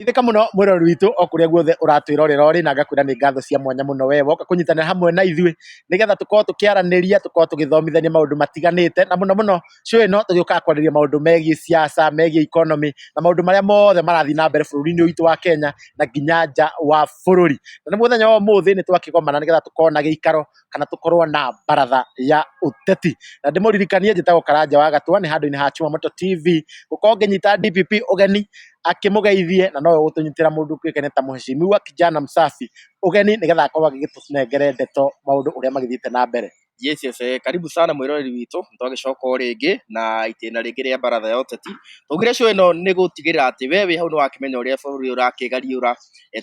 Ithĩka mũno mwĩroreri witũ o kũrĩa guothe ũratwĩrorera ũrĩ, na ngakwĩra nĩ ngatho cia mwanya mũno we woka kũnyitanĩra hamwe na ithuĩ nĩgetha tũkorwo tũkĩaranĩria, tũkorwo tũgĩthomithania maũndũ matiganĩte, na mũno mũno show ĩno tũgĩũkaga kwarĩrĩria maũndũ megiĩ siasa, megiĩ economy na maũndũ marĩa mothe marathiĩ na mbere bũrũri-inĩ ũyũ witũ wa Kenya na nginya nja wa bũrũri. Na nĩ mũthenya wa ũmũthĩ nĩ twakĩgomana nĩgetha tũkorwo na gĩikaro kana tũkorwo na baratha ya ũteti. Na ndĩmũririkanie njĩtagwo Karanja wa Gatwa, nĩ handũ-inĩ ha Chuma Moto TV, gũkorwo ngĩnyita DPP ũgeni akĩmũgeithie, na nowe ũgũtũnyitĩra mũndũ ũkĩũĩkaine ta Mheshimiwa Kijana Msafi ũgeni nĩgetha akorwo agĩgĩtũnengere ndeto maũndũ ũrĩa magĩthiĩte na mbere. Yes, karibu sana mwĩroreri witũ, twagĩcoka o rĩngĩ na itĩna rĩngĩ rĩa baratha ya ũteti. Twaugire show ĩno nĩ gũtigĩrĩra atĩ we wĩ hau nĩ wakĩmenya ũrĩa bũrũri ũrakĩgariũra,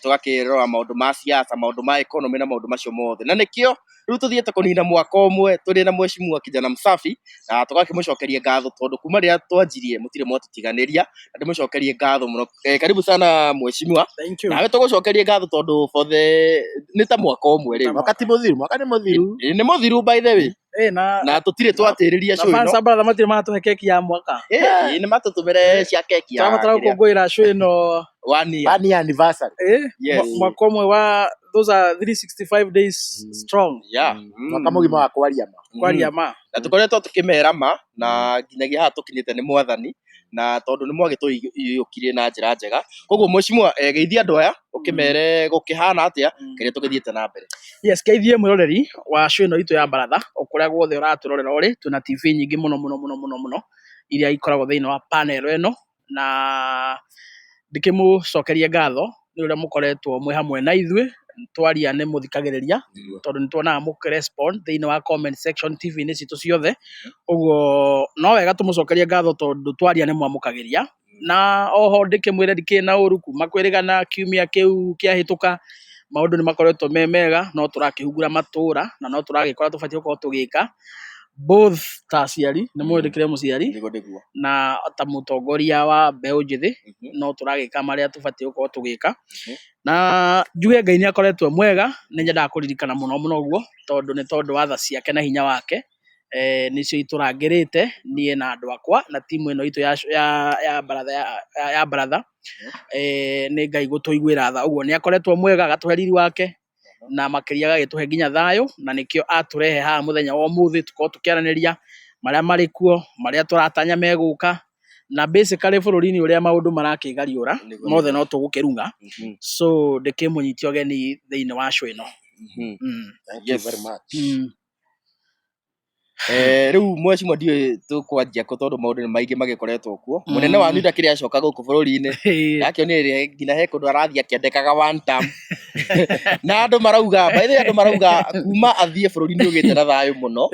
tũgakĩrora maũndũ ma siasa, maũndũ ma economy na maũndũ macio mothe. Na nĩkĩo rĩu tũthiĩte kũnina mwaka ũmwe tũrĩ na Mheshimiwa Kijana Msafi, na tũgakĩmũcokeria ngatho tondũ kuma rĩrĩa twanjirie mũtirĩ mwatũtiganĩria, na ndĩmũcokerie ngatho mũno. Karibu sana Mheshimiwa. Thank you. Nawe tũgũcokerie ngatho tondũ for the nĩ ta mwaka ũmwe rĩu. Mwaka ti mũthiru, mwaka nĩ mũthiru. Ĩ, nĩ mũthiru by the way. Na Na tũtirĩ twatĩrĩria na show fans ĩno. a baratha matirĩ maratũhe keki ya mwaka. Ĩ, nĩ matũtũmĩre cia keki ya Tũrabatara kĩrĩa, gũkũngũĩra show ĩno one year. One year anniversary. Yes. Mwaka ũmwe wa those are 365 days strong. Yeah. Mwaka mũgima wa kwaria ma. Kwaria ma. Na tũkoretwo tũkĩmera ma na nginyagia haha tũkinyĩte nĩ mwathani, na tondũ nĩ mwagĩtũiyũkirie na njĩra njega. Koguo Mheshimiwa, geithia andũ aya ũkĩmere gũkĩhana atĩa kĩrĩa tũgĩthiĩte na mbere. Yes, geithie mwĩroreri wa show ĩno itũ ya baratha o kũrĩa guothe ũratũrorera ũrĩ, twĩna TV nyingĩ mũno mũno mũno mũno mũno iria ikoragwo thĩinĩ wa panel ĩno, na ndĩkĩmũcokerie ngatho nĩ ũrĩa mũkoretwo mwĩ hamwe na ithuĩ, twaria nĩ mũthikagĩrĩria tondũ nĩ tuonaga mũkĩ-respond thĩinĩ wa comment section TV-inĩ citũ ciothe, ũguo no wega tũmũcokerie ngatho tondũ twaria nĩ mwamũkagĩria. Na oho ndĩkĩmwĩre ndikĩrĩ na ũru kuma kwĩrĩgana kiumia kĩu kĩahĩtũka, maũndũ nĩ makoretwo me mega, no tũrakĩhungura matũra na no tũragĩka ũrĩa tũbatiĩ gũkorwo tũgĩka, both ta aciari, nĩ mũĩ ndĩkĩrĩ mũciari, Nĩguo nĩguo. na ta mũtongoria wa mbeũ njĩthĩ, no tũragĩka marĩa tũbatiĩ gũkorwo tũgĩka. Na njuge Ngai nĩ akoretwo e mwega, nĩ nyendaga kũririkana mũno mũno ũguo, tondũ nĩ tondũ wa tha ciake na hinya wake, nĩcio itũrangĩrĩte niĩ na andũ akwa na timu ĩno itũ ya baratha ya baratha, nĩ Ngai gũtũiguĩra tha. Ũguo nĩ akoretwo mwega agatũhe riri wake na makĩria agagĩtũhe nginya thayũ, na nĩkĩo atũrehe haha mũthenya wa ũmũthĩ tũkorwo tũkĩaranĩria marĩa marĩ kuo, marĩa tũratanya megũka, na basically bũrũri-inĩ ũrĩa maũndũ marakĩgariũra mothe no tũgũkĩrung'a. So ndĩkĩmũnyite ũgeni thĩinĩ wa show ĩno. Thank you very much. Rĩu Mheshimiwa ndiũĩ tũkwanjia kũ tondũ maũndũ nĩ maingĩ magĩkoretwo kuo. Mũnene wanyu ndakĩrĩ acoka gũkũ bũrũri-inĩ. Ndakĩonire nginya he kũndũ arathiĩ akĩandĩkaga one term. Na andũ marauga, by the way andũ marauga kuma athiĩ bũrũri nĩ ũgĩte na thayũ mũno.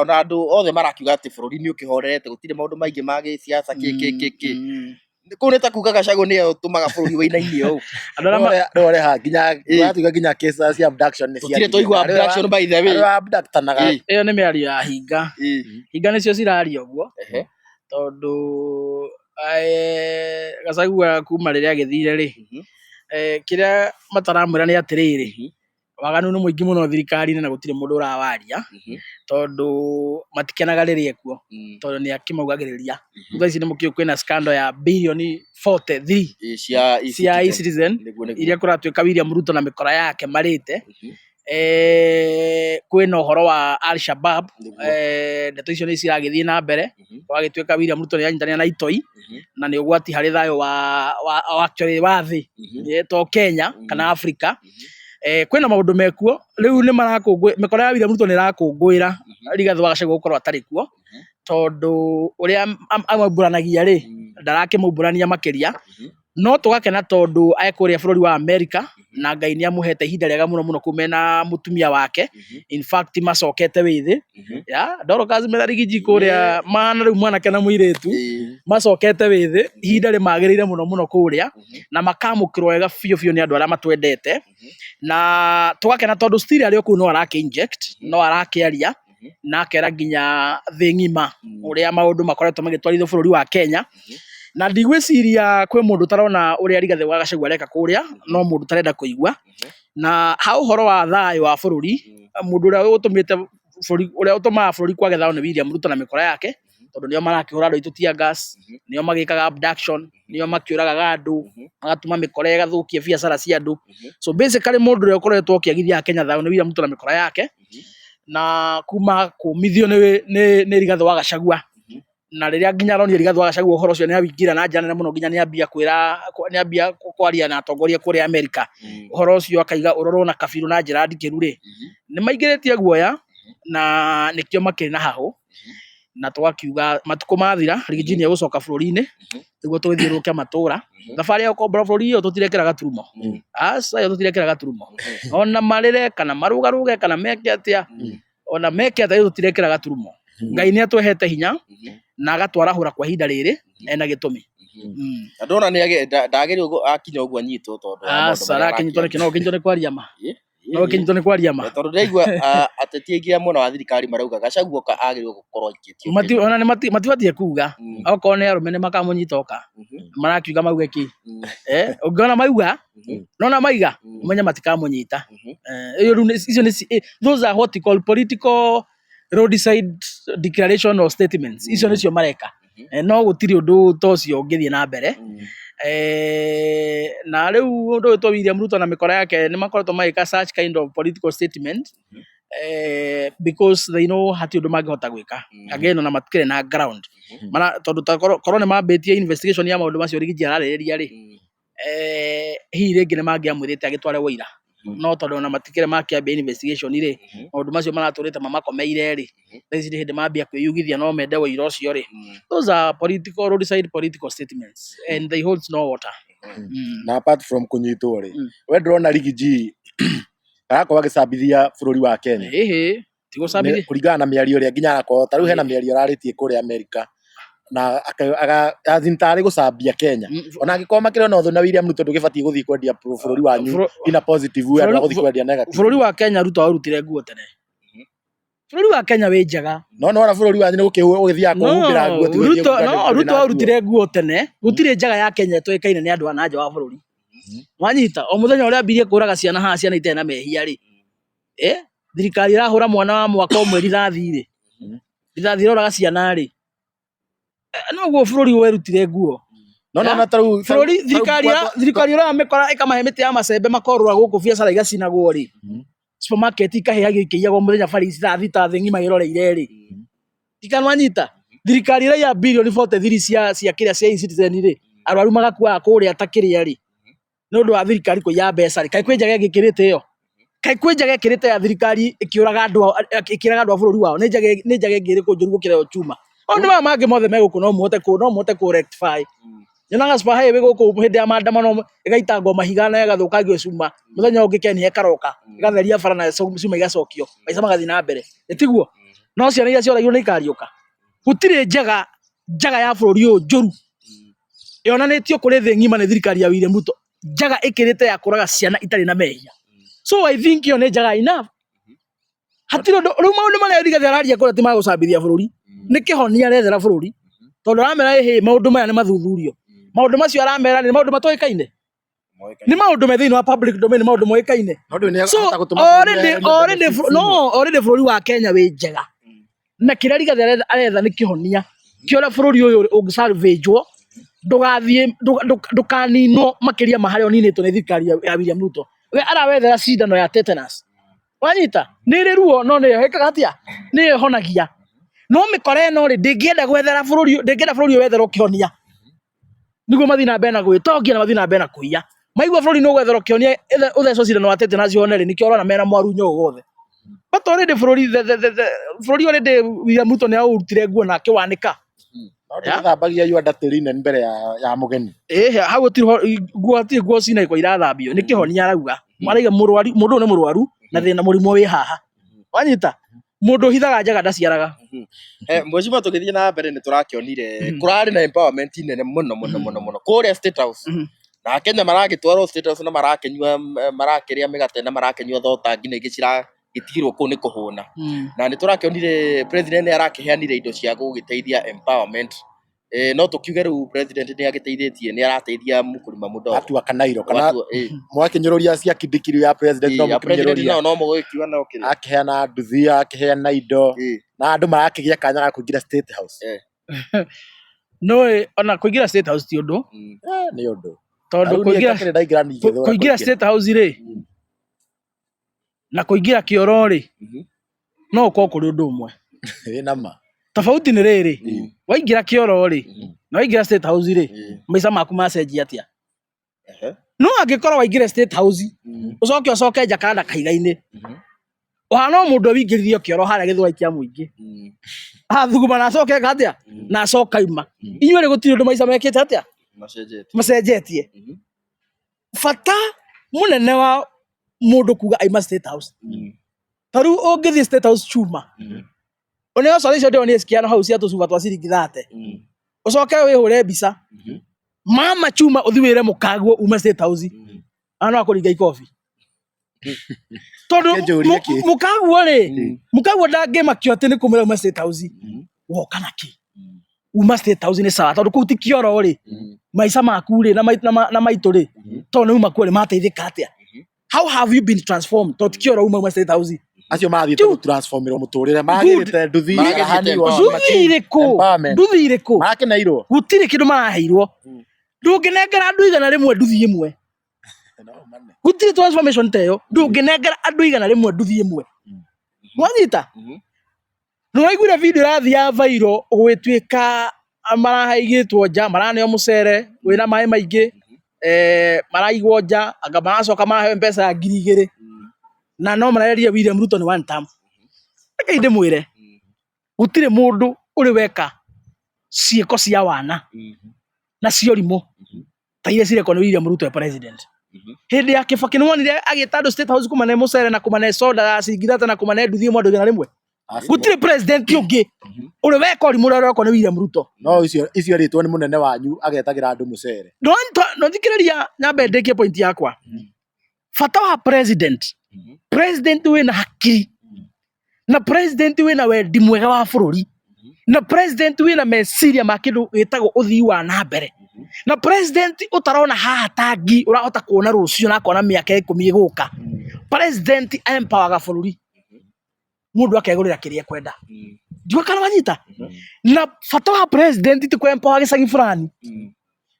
Ona andũ othe marakiuga atĩ bũrũri nĩ ũkĩhorerete, gũtirĩ maũndũ maingĩ ma gĩsiasa kĩ kĩ kĩ kĩ. Kũu nĩ ta kuga Gachagua nĩwe ũtũmaga bũrũri wĩinainie ũũ. Andũ arĩa Rĩu ũreha nginya ũratuga nginya cases cia abduction nĩ Tũtirĩ twaigua abduction by the way. Arĩa abductanaga. Ĩyo nĩ mĩario ya hinga. Hinga nĩcio ciraria ũguo tondũ Gachagua kuma rĩrĩa agĩthire rĩ, kĩrĩa mataramwĩra nĩ atĩrĩrĩ, waganu nĩ mũingĩ mũno thirikari-inĩ na gũtirĩ mũndũ ũrawaria, tondũ matikenaga rĩrĩa ekuo, tondũ nĩ akĩmaugagĩrĩria. Thaa ici nĩ mũkĩũĩ kwĩna scandal ya birioni 43 Cia cia eCitizen Nĩguo nĩguo. iria kũratuĩka William Ruto na mĩkora yake marĩte. Kwĩna ũhoro wa Al-Shabab, ndeto icio nĩ ciragĩthiĩ na mbere, gwagĩtuĩka William Ruto nĩ anyitanĩra na itoi, na nĩ ũgwati harĩ thayũ wa actually wa thĩ, to Kenya kana Africa. Kwĩna maũndũ mekuo, rĩu nĩ marakũngũĩra, mĩkora ya William Ruto nĩ ĩrakũngũĩra Rigathĩ wa Gachagua gũkorwo atarĩ kuo, tondũ ũrĩa amaumbũranagia rĩ, ndarakĩmaumbũrania makĩria. No tũgakena tondũ e kũrĩa bũrũri wa America, na Ngai nĩ amũhete ihinda rĩega mũno mũno kũu mena mũtumia wake. In fact macokete wĩthĩ. Ya, Dorcas mena Rigiji kũrĩa mahana rĩu mwanake na mũirĩtu, macokete wĩthĩ, ihinda rĩmagĩrĩire mũno mũno kũrĩa, na makamũkĩrwo wega biũ biũ nĩ andũ arĩa matwendete. Na tũgakena tondũ still arĩ o kũu no arakĩ inject, no arakĩaria, na akera nginya thĩ ng'ima ũrĩa maũndũ makoretwo magĩtwarithio bũrũri wa Kenya. Na ndigwĩciria kwĩ mũndũ ũtarona ũrĩa Rigathĩ wa Gachagua areka kũrĩa, no mũndũ ũtarenda kũigua. Na ha ũhoro wa thayũ wa bũrũri, mũndũ ũrĩa ũtũmĩte bũrũri, ũrĩa ũtũmaga bũrũri kwage thayũ nĩ William Ruto na mĩkora yake. Tondũ nĩo marakĩhũra andũ aitũ tear gas, nĩo magĩkaga abduction, nĩo makĩũragaga andũ, magatũma mĩkora ĩgathũkia biacara cia andũ. So basically mũndũ ũrĩa ũkoretwo ũkĩagithia Akenya thayũ nĩ William Ruto na mĩkora yake, na kuma kũmithio nĩ Rigathĩ wa Gachagua. Na rĩrĩa nginya aronire Rigathĩ wa Gachagua ũhoro ũcio nĩ awĩingĩra na njĩra nene mũno, nginya nĩ ambia kwĩra, nĩ ambia kwaria na atongoria kũrĩa Amerika. Ũhoro ũcio akaiga ũrorwo na kabirũ na njĩra ndikĩru rĩ, nĩ maingĩrĩtie guoya na nĩkĩo makĩrĩ na hahũ. Na tũgakiuga matukũ mathira Riggy G nĩ egũcoka bũrũri-inĩ nĩguo tũgĩthiũrũrũke matũra. Thabarĩ ya gũkombora bũrũri ĩyo tũtirekĩra gaturumo. Aca, ĩyo tũtirekĩra gaturumo. Ona marĩre kana marũgarũge kana meke atĩa, ona meke atĩa, ĩyo tũtirekĩra gaturumo. Ngai nĩ atũhete hinya na agatwarahũra kwa ihinda rĩrĩ ena gĩtũmi. Na ndona nĩ ndagĩrĩirwo akinya ũguo anyitwo tondũ wa maũndũ Aca, marĩa arakĩnyitwo nĩkĩ? arakĩaria. No ũkĩnyitwo nĩ kwaria ma? No ũkĩnyitwo nĩ kwaria ma? Tondũ ndĩraigua ateti aingĩ a mwena wa thirikari marauga Gachagua oka agĩrĩirwo gũkorwo aikĩtio. Ona nĩ matibatiĩ kuga. Okorwo nĩ arũme nĩ makamũnyita oka. Marakiuga mauge kĩ? Ũngĩona mauga, nona maiga, ũmenye matikamũnyita. Ĩyo rĩu icio nĩ those are what you call political roadside declaration or statements. Icio nĩcio mareka. No gũtirĩ ũndũ ta ũcio ũngĩthiĩ na mbere. Na rĩu ũndũ ũyũ William Ruto na mĩkora yake nĩ makoretwo magĩka such kind of political statement, because they know hatirĩ ũndũ mangĩhota gwĩka. Again, ona matikĩrĩ na ground. Mara, tondũ ta korwo nĩ mambĩtie investigation ya maũndũ macio Riggy G ararĩrĩria rĩ, hihi rĩngĩ nĩ mangĩamwĩrĩte agĩtware ũira. No tondũ ona matikĩrĩ makĩambia investigation rĩ, maũndũ macio maratũrĩte mamakomeire rĩ, thaa ici nĩ hĩndĩ mambia kwĩyugithia no mende ũira ũcio rĩ. Those are political, roadside political statements and they hold no water. Na apart from kũnyitwo rĩ, we ndũrona Riggy G arakorwo agĩcambithia bũrũri wa Kenya? Ĩhĩ, ti gũcambithia. Kũringana na mĩario ĩrĩa nginya arakorwo, ta rĩu hena mĩario ararĩtie kũrĩa Amerika, na as in tarĩ gũcambia Kenya. Ona angĩkorwo makĩrĩ ona ũthũ na William Ruto, ndũgĩbatiĩ gũthiĩ kwendia bũrũri wanyu in a positive way, andũ a gũthiĩ kwendia negative. Bũrũri wa Kenya Ruto aũrutire nguo tene. Bũrũri wa Kenya wĩ njaga. No nĩ wona bũrũri wanyu nĩ ũgĩthiaga kũhumbĩra nguo, ti gũthiĩ Ruto, kuga no, ndũrĩ Ruto na nguo. aũrutire nguo tene. Gũtirĩ njaga ya Kenya ĩtoĩkaine nĩ andũ a na nja wa bũrũri. Wanyita, o mũthenya ũrĩa ambirie kũraga ciana haha, ciana itarĩ na mehia rĩ, thirikari ĩrahũra mwana wa mwaka ũmwe rithathi rĩ, rithathi ĩroraga ciana rĩ, noguo bũrũri werutire nguo. No, no, no, ta rĩu Bũrũri thirikari thirikari ĩroya mĩkora ĩkamahe mĩtĩ ya macembe makorũra gũkũ, biacara igacinagwo rĩ, supermarket ikahĩhagio ikĩiyagwo mũthenya bari thaa 3 thĩ ng'ima ĩroreire rĩ, tikanwanyita thirikari ĩraiya birioni 43 cia kĩrĩa cia e-Citizen rĩ, arwaru magakuaga kũrĩa ta kĩrĩa rĩ, nĩ ũndũ wa thirikari kũiya mbeca rĩ, kaĩ kwĩ njaga ĩngĩkĩrĩte ĩyo? Kaĩ kwĩ njaga ĩkĩrĩte ya thirikari ĩkĩũraga andũ ĩkĩraga andũ a bũrũri wao? Nĩ njaga ĩngĩ ĩrĩkũ njũru gũkĩra ĩyo chuma? Maũndũ maya mangĩ mothe me gũkũ no mũhote kũ rectify. Nyonaga super highway gũkũ hĩndĩ ya maandamano ĩgaitangwo mahiga na ĩgathũkangio cuma, mũthenya ũngĩ Kenya ĩkaroka ĩgatheria bara na cuma igacokio, maica magathiĩ na mbere, ĩtiguo? No ciana iria cioragirwo nĩ ikariũka? Gũtirĩ njaga njaga ya bũrũri ũyũ njũru yonanĩtio kũrĩ thĩ ng'ima nĩ thirikari ya William Ruto, njaga ĩkĩrĩte ya kũraga ciana itarĩ na mehia. So I think ĩyo nĩ njaga enough. Hatirĩ ũndũ rĩu maũndũ marĩa Rigathĩ araria kũrĩa ti ma gũcambithia bũrũri, nĩ kĩhonia arethera bũrũri, tondũ aramera ĩhĩ maũndũ maya nĩ mathuthurio. Maũndũ macio aramera nĩ maũndũ matoĩkaine, nĩ maũndũ me thĩinĩ wa public domain, nĩ maũndũ moĩkaine. No ndũĩ nĩ So ahota gũtũma bũrũri already wehererio already benefits no imwe. already bũrũri wa Kenya wĩ njega, na kĩrĩa Rigathĩ aretha nĩ kĩhonia kĩa ũrĩa bũrũri ũyũ ũngĩsalvagewo, ndũgathiĩ ndũkaninwo makĩria ma harĩa ũninĩtwo nĩ thirikari ya William Ruto. We arawethera cindano ya tetanus, wanyita, nĩ ĩrĩ ruo no nĩyo ĩkaga atĩa, nĩyo ĩhonagia. No mĩkora ĩno rĩ, ndĩngĩenda gwethera bũrũri, ndĩngĩenda bũrũri ũyũ wetherwo kĩhonia nĩguo mathiĩ na mbere na gwĩtongia na mathiĩ na mbere na kũiya. Maigua bũrũri nĩ ũgwetherwo kĩhonia, ũthecwo cindano wa tetanus ũhone rĩ, nĩkĩo ũrona mena mwarunyo ũyũ wothe. But already bũrũri the bũrũri already William Ruto nĩ aũrutire nguo na akĩwanĩka. No ndũgĩthambagia your dirty linen mbere ya mũgeni. Ĩhĩ, hau gũtirĩ nguo, hatirĩ nguo cina gĩko irathambio, nĩ kĩhonia arauga. Marauga mũrwaru, mũndũ ũyũ nĩ mũrwaru na thĩna mũrimũ wĩ haha. Wanyita? Mũndũ ũhithaga njaga ndaciaraga. Mheshimiwa, tũgĩthiĩ na mbere nĩ tũrakĩonire kũrarĩ na empowerment nene mũno mũno mũno mũno kũrĩa State House. Na Akenya maragĩtwarwo State House na marakĩnyua, marakĩrĩa mĩgate na marakĩnyua thota nginya ingĩ ciragĩtigirwo kũu nĩ kũhũna. Na nĩ tũrakĩonire president nĩ arakĩheanire indo cia gũgĩteithia empowerment. No tũkiuge rĩu president nĩ agĩteithĩtie, nĩ arateithia mkulima mdogo. Atua kanairo kana Watua, mwakĩnyũrũria cia kindikiri ya president no ya president mũkĩmĩnyũrũria. No mũgũgĩkiuga no kĩrĩa. Akĩheana nduthi, akĩheana indo na andũ marakĩgĩa kanya ga kũingĩra State House. Nĩũĩ ona kũingĩra State House ti ũndũ. Eh, nĩ ũndũ. Tondũ Rĩu niĩ kũingĩra njakĩrĩ ndaingĩra ningĩthũra kũingĩra kũingĩra. State House rĩ na kũingĩra kĩoro rĩ no gũkorwo kũrĩ ũndũ ũmwe. Ĩ nama. Tofauti nĩ rĩrĩ, waingĩra kĩoro rĩ na waingĩra State House rĩ, maica maku macenjia atĩa? No angĩkorwo waingĩra State House ũcoke ũcoke Jacaranda kahiga-inĩ, ũhana o mũndũ wĩingĩririo kĩoro harĩa gĩthũrai kĩa mũingĩ, athuguma na acoke eka atĩa na acoka aima. Inyuĩ rĩ gũtirĩ ũndũ maica mekĩte atĩa macenjetie. Bata mũnene wa mũndũ kuga aima State House, ta rĩu ũngĩthiĩ State House chuma, ũneo soda icio ndĩronire cikĩheanwo hau cia tũcuba twa ciringi thate, ũcoke wĩhũre mbica mama chuma ũthiĩ wĩre mũkaguo ume State House, ona no akũringa ikobi tondũ Reke njũrie kĩ. mũkaguo rĩ, mũkaguo ndangĩmakio atĩ nĩ kũmwĩra ume State House, woka na kĩ? Uma State House nĩ sawa tondũ kũu ti kĩoro rĩ, maica maku rĩ na maitũ rĩ, tondũ nĩ uma kuo rĩ, mateithĩka atĩa? How have you been transformed? Tondũ ti kĩoro uma State House. Acio mathiĩte Tu- gũtransformĩrwo mũtũrĩre magĩrĩte nduthi Magĩrĩte arahani wa Nduthi irĩkũ? Empowerment. Nduthi irĩkũ? Makeneirwo. Gũtirĩ kĩndũ maraheirwo. Ndũngĩnengera andũ 100 nduthi ĩmwe. Gũtirĩ transformation ta ĩyo. Ndũngĩnengera andũ 100 nduthi ĩmwe. Wanyita? Nĩ waiguire video ĩrathiĩ ya viral gũgĩtuĩka maraigĩtwo nja, maraneo mũcere wĩna maĩ maingĩ, maraigwo nja, anga maracoka maraheo mbeca ya 2000 na no marerire William Ruto nĩ one term. Rekei ndĩmwĩre, gũtirĩ mũndũ ũrĩ weka ciĩko cia wana na cia ũrimũ ta iria cirekwo nĩ William Ruto e president. Hĩndĩ ya Kibaki nĩ wonire agĩta andũ State House kũmane mũcere na kũmane soda ya ciringi thate na kũmane nduthi ĩmwe andũ 100. Gũtirĩ president ũngĩ ũrĩ weka ũrimũ ũrĩa ũrekwo nĩ William Ruto. No icio icio erĩtwo nĩ mũnene wanyu agetagĩra andũ mũcere. No thikĩrĩria nyambe ndĩkie point yakwa. Bata wa president, president wĩna hakiri na president wĩna wendi mwega wa bũrũri na president wĩna meciria ma kĩndũ gĩtagwo ũthii wa na mbere na president ũtarona haha ta ngi ũrahota kuona rũciũ na akona mĩaka 10 ĩgũka. President empowerga bũrũri, mũndũ akegũrĩra kĩrĩa ekwenda. Ndiũĩ kana wanyita. Na bata wa president ti kũ-empower gĩcagi fulani.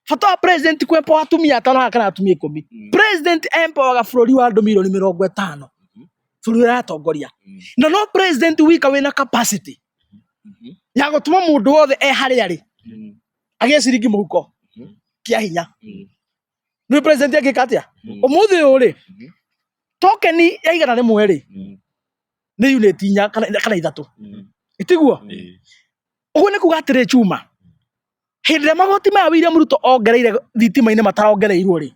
Bata wa president ti kũ-empower atumia atano haha kana atumia 10. President empowerga bũrũri wa andũ mirioni 50, bũrũri ũrĩa aratongoria. Na no president wika wĩna capacity ya gũtũma mũndũ wothe e harĩa arĩ agĩe ciringi mũhuko kĩa hinya. Nĩ president angĩka atĩa? Ũmũthĩ ũyũ rĩ, token ya 100 rĩ, nĩ unit 4 kana 3. Ĩtiguo? Ũguo nĩ kuga atĩrĩ chuma, hĩndĩ ĩrĩa magoti maya William Ruto ongereire thitima-inĩ matarongereirwo rĩ,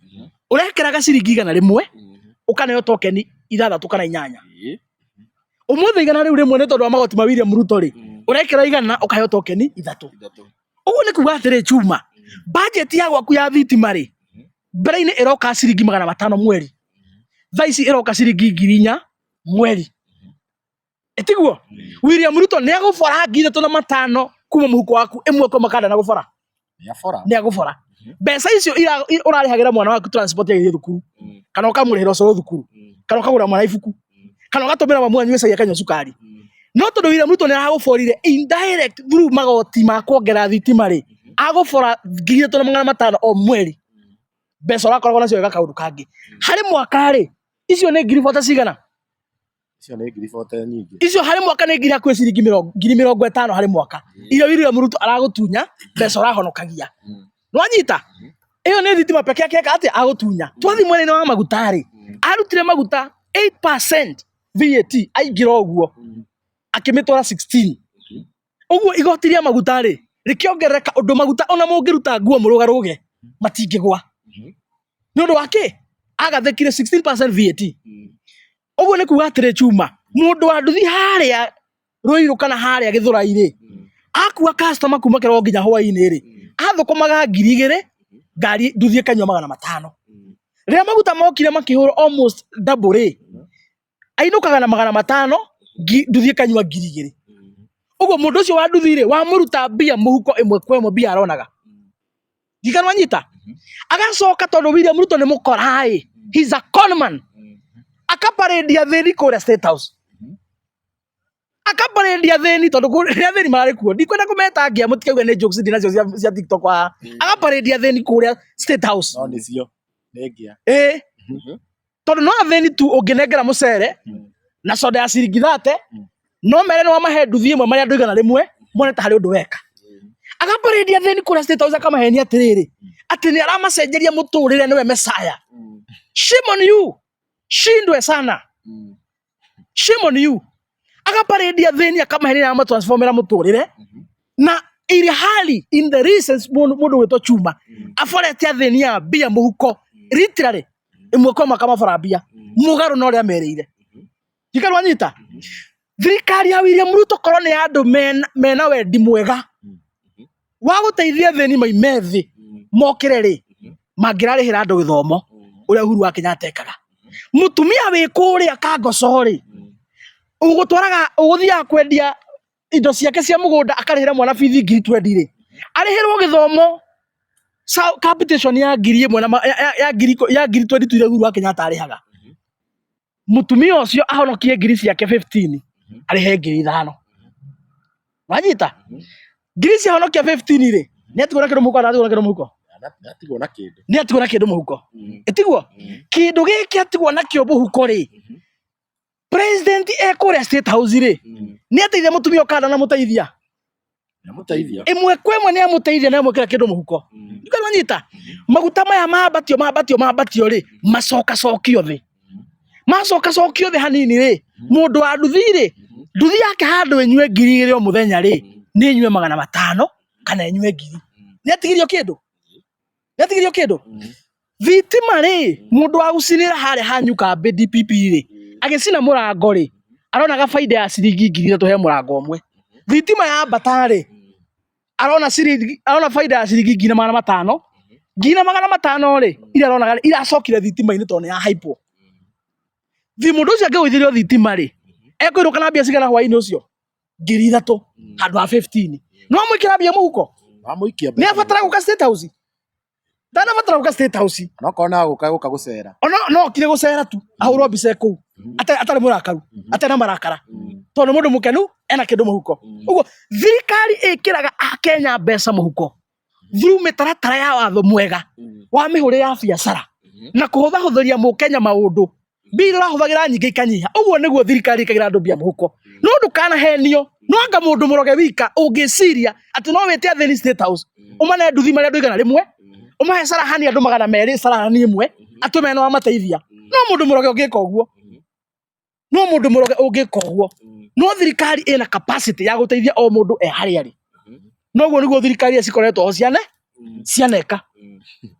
ũrekĩraga ciringi 100 ũkaneo token 6 kana 8. Ũmũthĩ 100 nĩ tondũ wa magoti ma William Ruto rĩ, ũrekĩra 100 ũkaheo token 3. Ũguo nĩ kuga atĩrĩ chuma, budget ya gwaku ya thitima rĩ, mbere-inĩ ĩroka ciringi 500 mweri, thaa ici ĩroka ciringi 4000 mweri. Ĩtiguo? William Ruto nĩ agũbora 3500 kuma mũhuko waku ĩmwe kwa makanda na gũbora. Nĩ agũbora. Mbeca icio ũrarĩhagĩra mwana waku transport agĩthiĩ thukuru, kana ũkamũrĩhĩra ũcũrũ thukuru, kana ũkagũra mwana ibuku, kana ũgatũmĩra mamu wanyu gĩcagi akanyua cukari. No tondũ William Ruto nĩ aragũborire indirect through magoti ma kuongerera thitima rĩ, agũbora 3500 o mweri. Mbeca ũrakoragwo nacio wega kaũndũ kangĩ. Harĩ mwaka rĩ, icio nĩ ngiri bote cigana? Icio nĩ ngiri bote nyingĩ. Icio harĩ mwaka nĩ ngiri hakuhĩ ciringi 50,000 harĩ mwaka. Iria William Ruto aragũtunya mbeca ũrahonokagia. Nĩwanyita? Ĩyo nĩ thitima peke yake eka atĩa agũtunya. Twathiĩ mwena-inĩ wa maguta rĩ, arutire maguta 8% VAT aingĩra ũguo akĩmĩtwara 16. Ũguo igoti rĩa maguta rĩ rĩkĩongerereka ũndũ maguta ona mũngĩruta nguo mũrũgarũge matingĩgwa. Nĩ ũndũ wa kĩ? Agathĩkire 16% VAT. Ũguo nĩ kuga atĩrĩ chuma, mũndũ wa nduthi harĩa Ruiru kana harĩa Gĩthũrai rĩ, akua customer kuma kĩroko nginya hwainĩ rĩ, athũkũmaga 2000 ngari nduthi ĩkanyua 500. Rĩrĩa maguta mokire makĩhũrwo almost double rĩ, ainũkaga na 500 nduthi ĩkanyua 2000. Ũguo mũndũ ũcio wa nduthi rĩ, wamũruta mbia mũhuko ĩmwe kwa ĩmwe mbia aronaga. Ndikana wanyita? Agacoka tondũ William Ruto nĩ mũkora ĩ, he's a con man. Akaparĩndia athĩni kũrĩa State House. Akaparade athĩni tondũ nĩ athĩni mararĩ kuo. Ndikwenda kũmetangia mũtikauge nĩ jokes ndĩ nacio cia TikTok haha. Akaparade athĩni kũrĩa State House. No nĩcio nĩ ngĩa. Ĩĩ. Tondũ no athĩni tu ũngĩnengera mũcere na soda ya ciringi 30 no mere nĩ wamahe nduthi ĩmwe marĩ andũ 100 mone ta harĩ ũndũ weka. Akaparade athĩni kũrĩa State House akamahenia atĩrĩrĩ atĩ nĩ aramacenjeria mũtũrĩre nĩwe Messiah. Shame on you. Shindwe sana. Shame on you. Akaparade athĩni akamaheria amatransformera mũtũrĩre na ili hali in the recent mũndũ gwĩtwo Chuma aborete athĩni a mbia mũhuko literally ĩmwe kwa mwaka mabora mbia mũgarũ na ũrĩa merĩire. Ndikarwo anyita thirikari ya William Ruto korwo nĩ andũ mena wendi mwega wa gũteithia athĩni maime thĩ mokĩre rĩ mangĩrarĩhĩra andũ gĩthomo ũrĩa Uhuru wa Kenyatta ekaga. Mũtumia wĩ kũrĩa Kangoco rĩ ũgũtwaraga ũgũthiaga kwendia indo ciake cia mũgũnda akarĩhĩra mwana bithi ngiri 20 rĩ arĩhĩrwo gĩthomo capitation ya ngiri ĩmwe na ya ngiri ya ngiri 22 iria Uhuru wa Kenyatta arĩhaga. Mũtumia ũcio ahonokie ngiri ciake 15 arĩhe ngiri 5. Wanyita? Ngiri cia honokia 15 rĩ nĩ atigwo na kĩndũ mũhuko kana atigwo na kĩndũ mũhuko? Atigwo na kĩndũ. Nĩ atigwo na kĩndũ mũhuko. Ĩtiguo? Kĩndũ gĩkĩ atigwo nakĩo mũhuko rĩ president e kũrĩa State House rĩ nĩ ateithia mũtumia ũkanda na mũteithia. Nĩamũteithia. Ĩmwe kwa ĩmwe nĩ amũteithia nĩ amwĩkĩra kĩndũ mũhuko. Ndikana wanyita? Maguta maya mambatio mambatio mambatio rĩ macokacokio thĩ. Macokacokio thĩ hanini rĩ mũndũ wa nduthi rĩ nduthi yake handũ ĩnyue ngiri 2 o mũthenya rĩ nĩ ĩnyue 500 kana ĩnyue ngiri. Nĩ atigirio kĩndũ? Nĩ atigirio kĩndũ? Thitima rĩ mũndũ wa gũcinĩra harĩa hanyu kambĩ DPP rĩ agĩcina mũrango rĩ aronaga baida ya ciringi ngiri 3 he mũrango ũmwe. Thitima yambata rĩ arona ciringi arona baida ya ciringi 4,500. 4,500 rĩ iria aronaga rĩ iracokire thitima-inĩ tondũ nĩ ya haipwo. Mũndũ ũcio angĩgũithĩrio thitima rĩ ekũinũka na mbia cigana hwaĩ-inĩ ũcio? Ngiri 3 handũ ha 15. No amwĩkĩra mbia mũhuko? Wamũikia Nĩ abatara gũka State House? Ndanabatara gũka State House. No korwo no gũka gũka gũcera. Ona no okire gũcera tu ahũrwo mbica kũu atarĩ mũrakaru atarĩ na marakara tondũ nĩ mũndũ mũkenu ena kĩndũ mũhuko. Ũguo thirikari ĩkĩraga akenya mbeca mũhuko through mĩtaratara ya watho mwega wa mĩhũrĩre ya biacara na kũhũthahũthĩria mũkenya maũndũ. Mbia iria ũrahũthagĩra nyingĩ ikanyiha. Ũguo nĩguo thirikari ĩkagĩra andũ mbia mũhuko. No ndũkanahenio no anga mũndũ mũroge wika ũngĩciria atĩ no wĩte athĩni State House ũmane nduthi marĩ andũ 100 ũmahe carahani andũ 200 carahani ĩmwe atĩ ũmene nĩ wamateithia. No mũndũ mũroge ũngĩka ũguo. No mũndũ mũroge ũngĩka ũguo. No thirikari ĩna capacity ya gũteithia o mũndũ e harĩa arĩ. Noguo nĩguo thirikari iria cikoretwo ho ciane cianeka.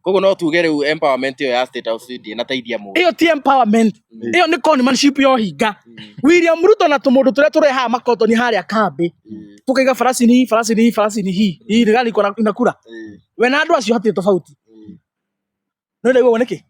Koguo no tuge rĩu empowerment ĩyo ya State House ndĩnateithia mũndũ. Ĩyo ti empowerment. Ĩyo nĩ conmanship ya ũhinga. William Ruto na tũmũndũ tũrĩa tũrehaga makotoni harĩa kambĩ tũkaiga farasi farasi farasi hii hii ni gani inakura. We na andũ acio hatirĩ tofauti. No ndaigua nĩkĩ?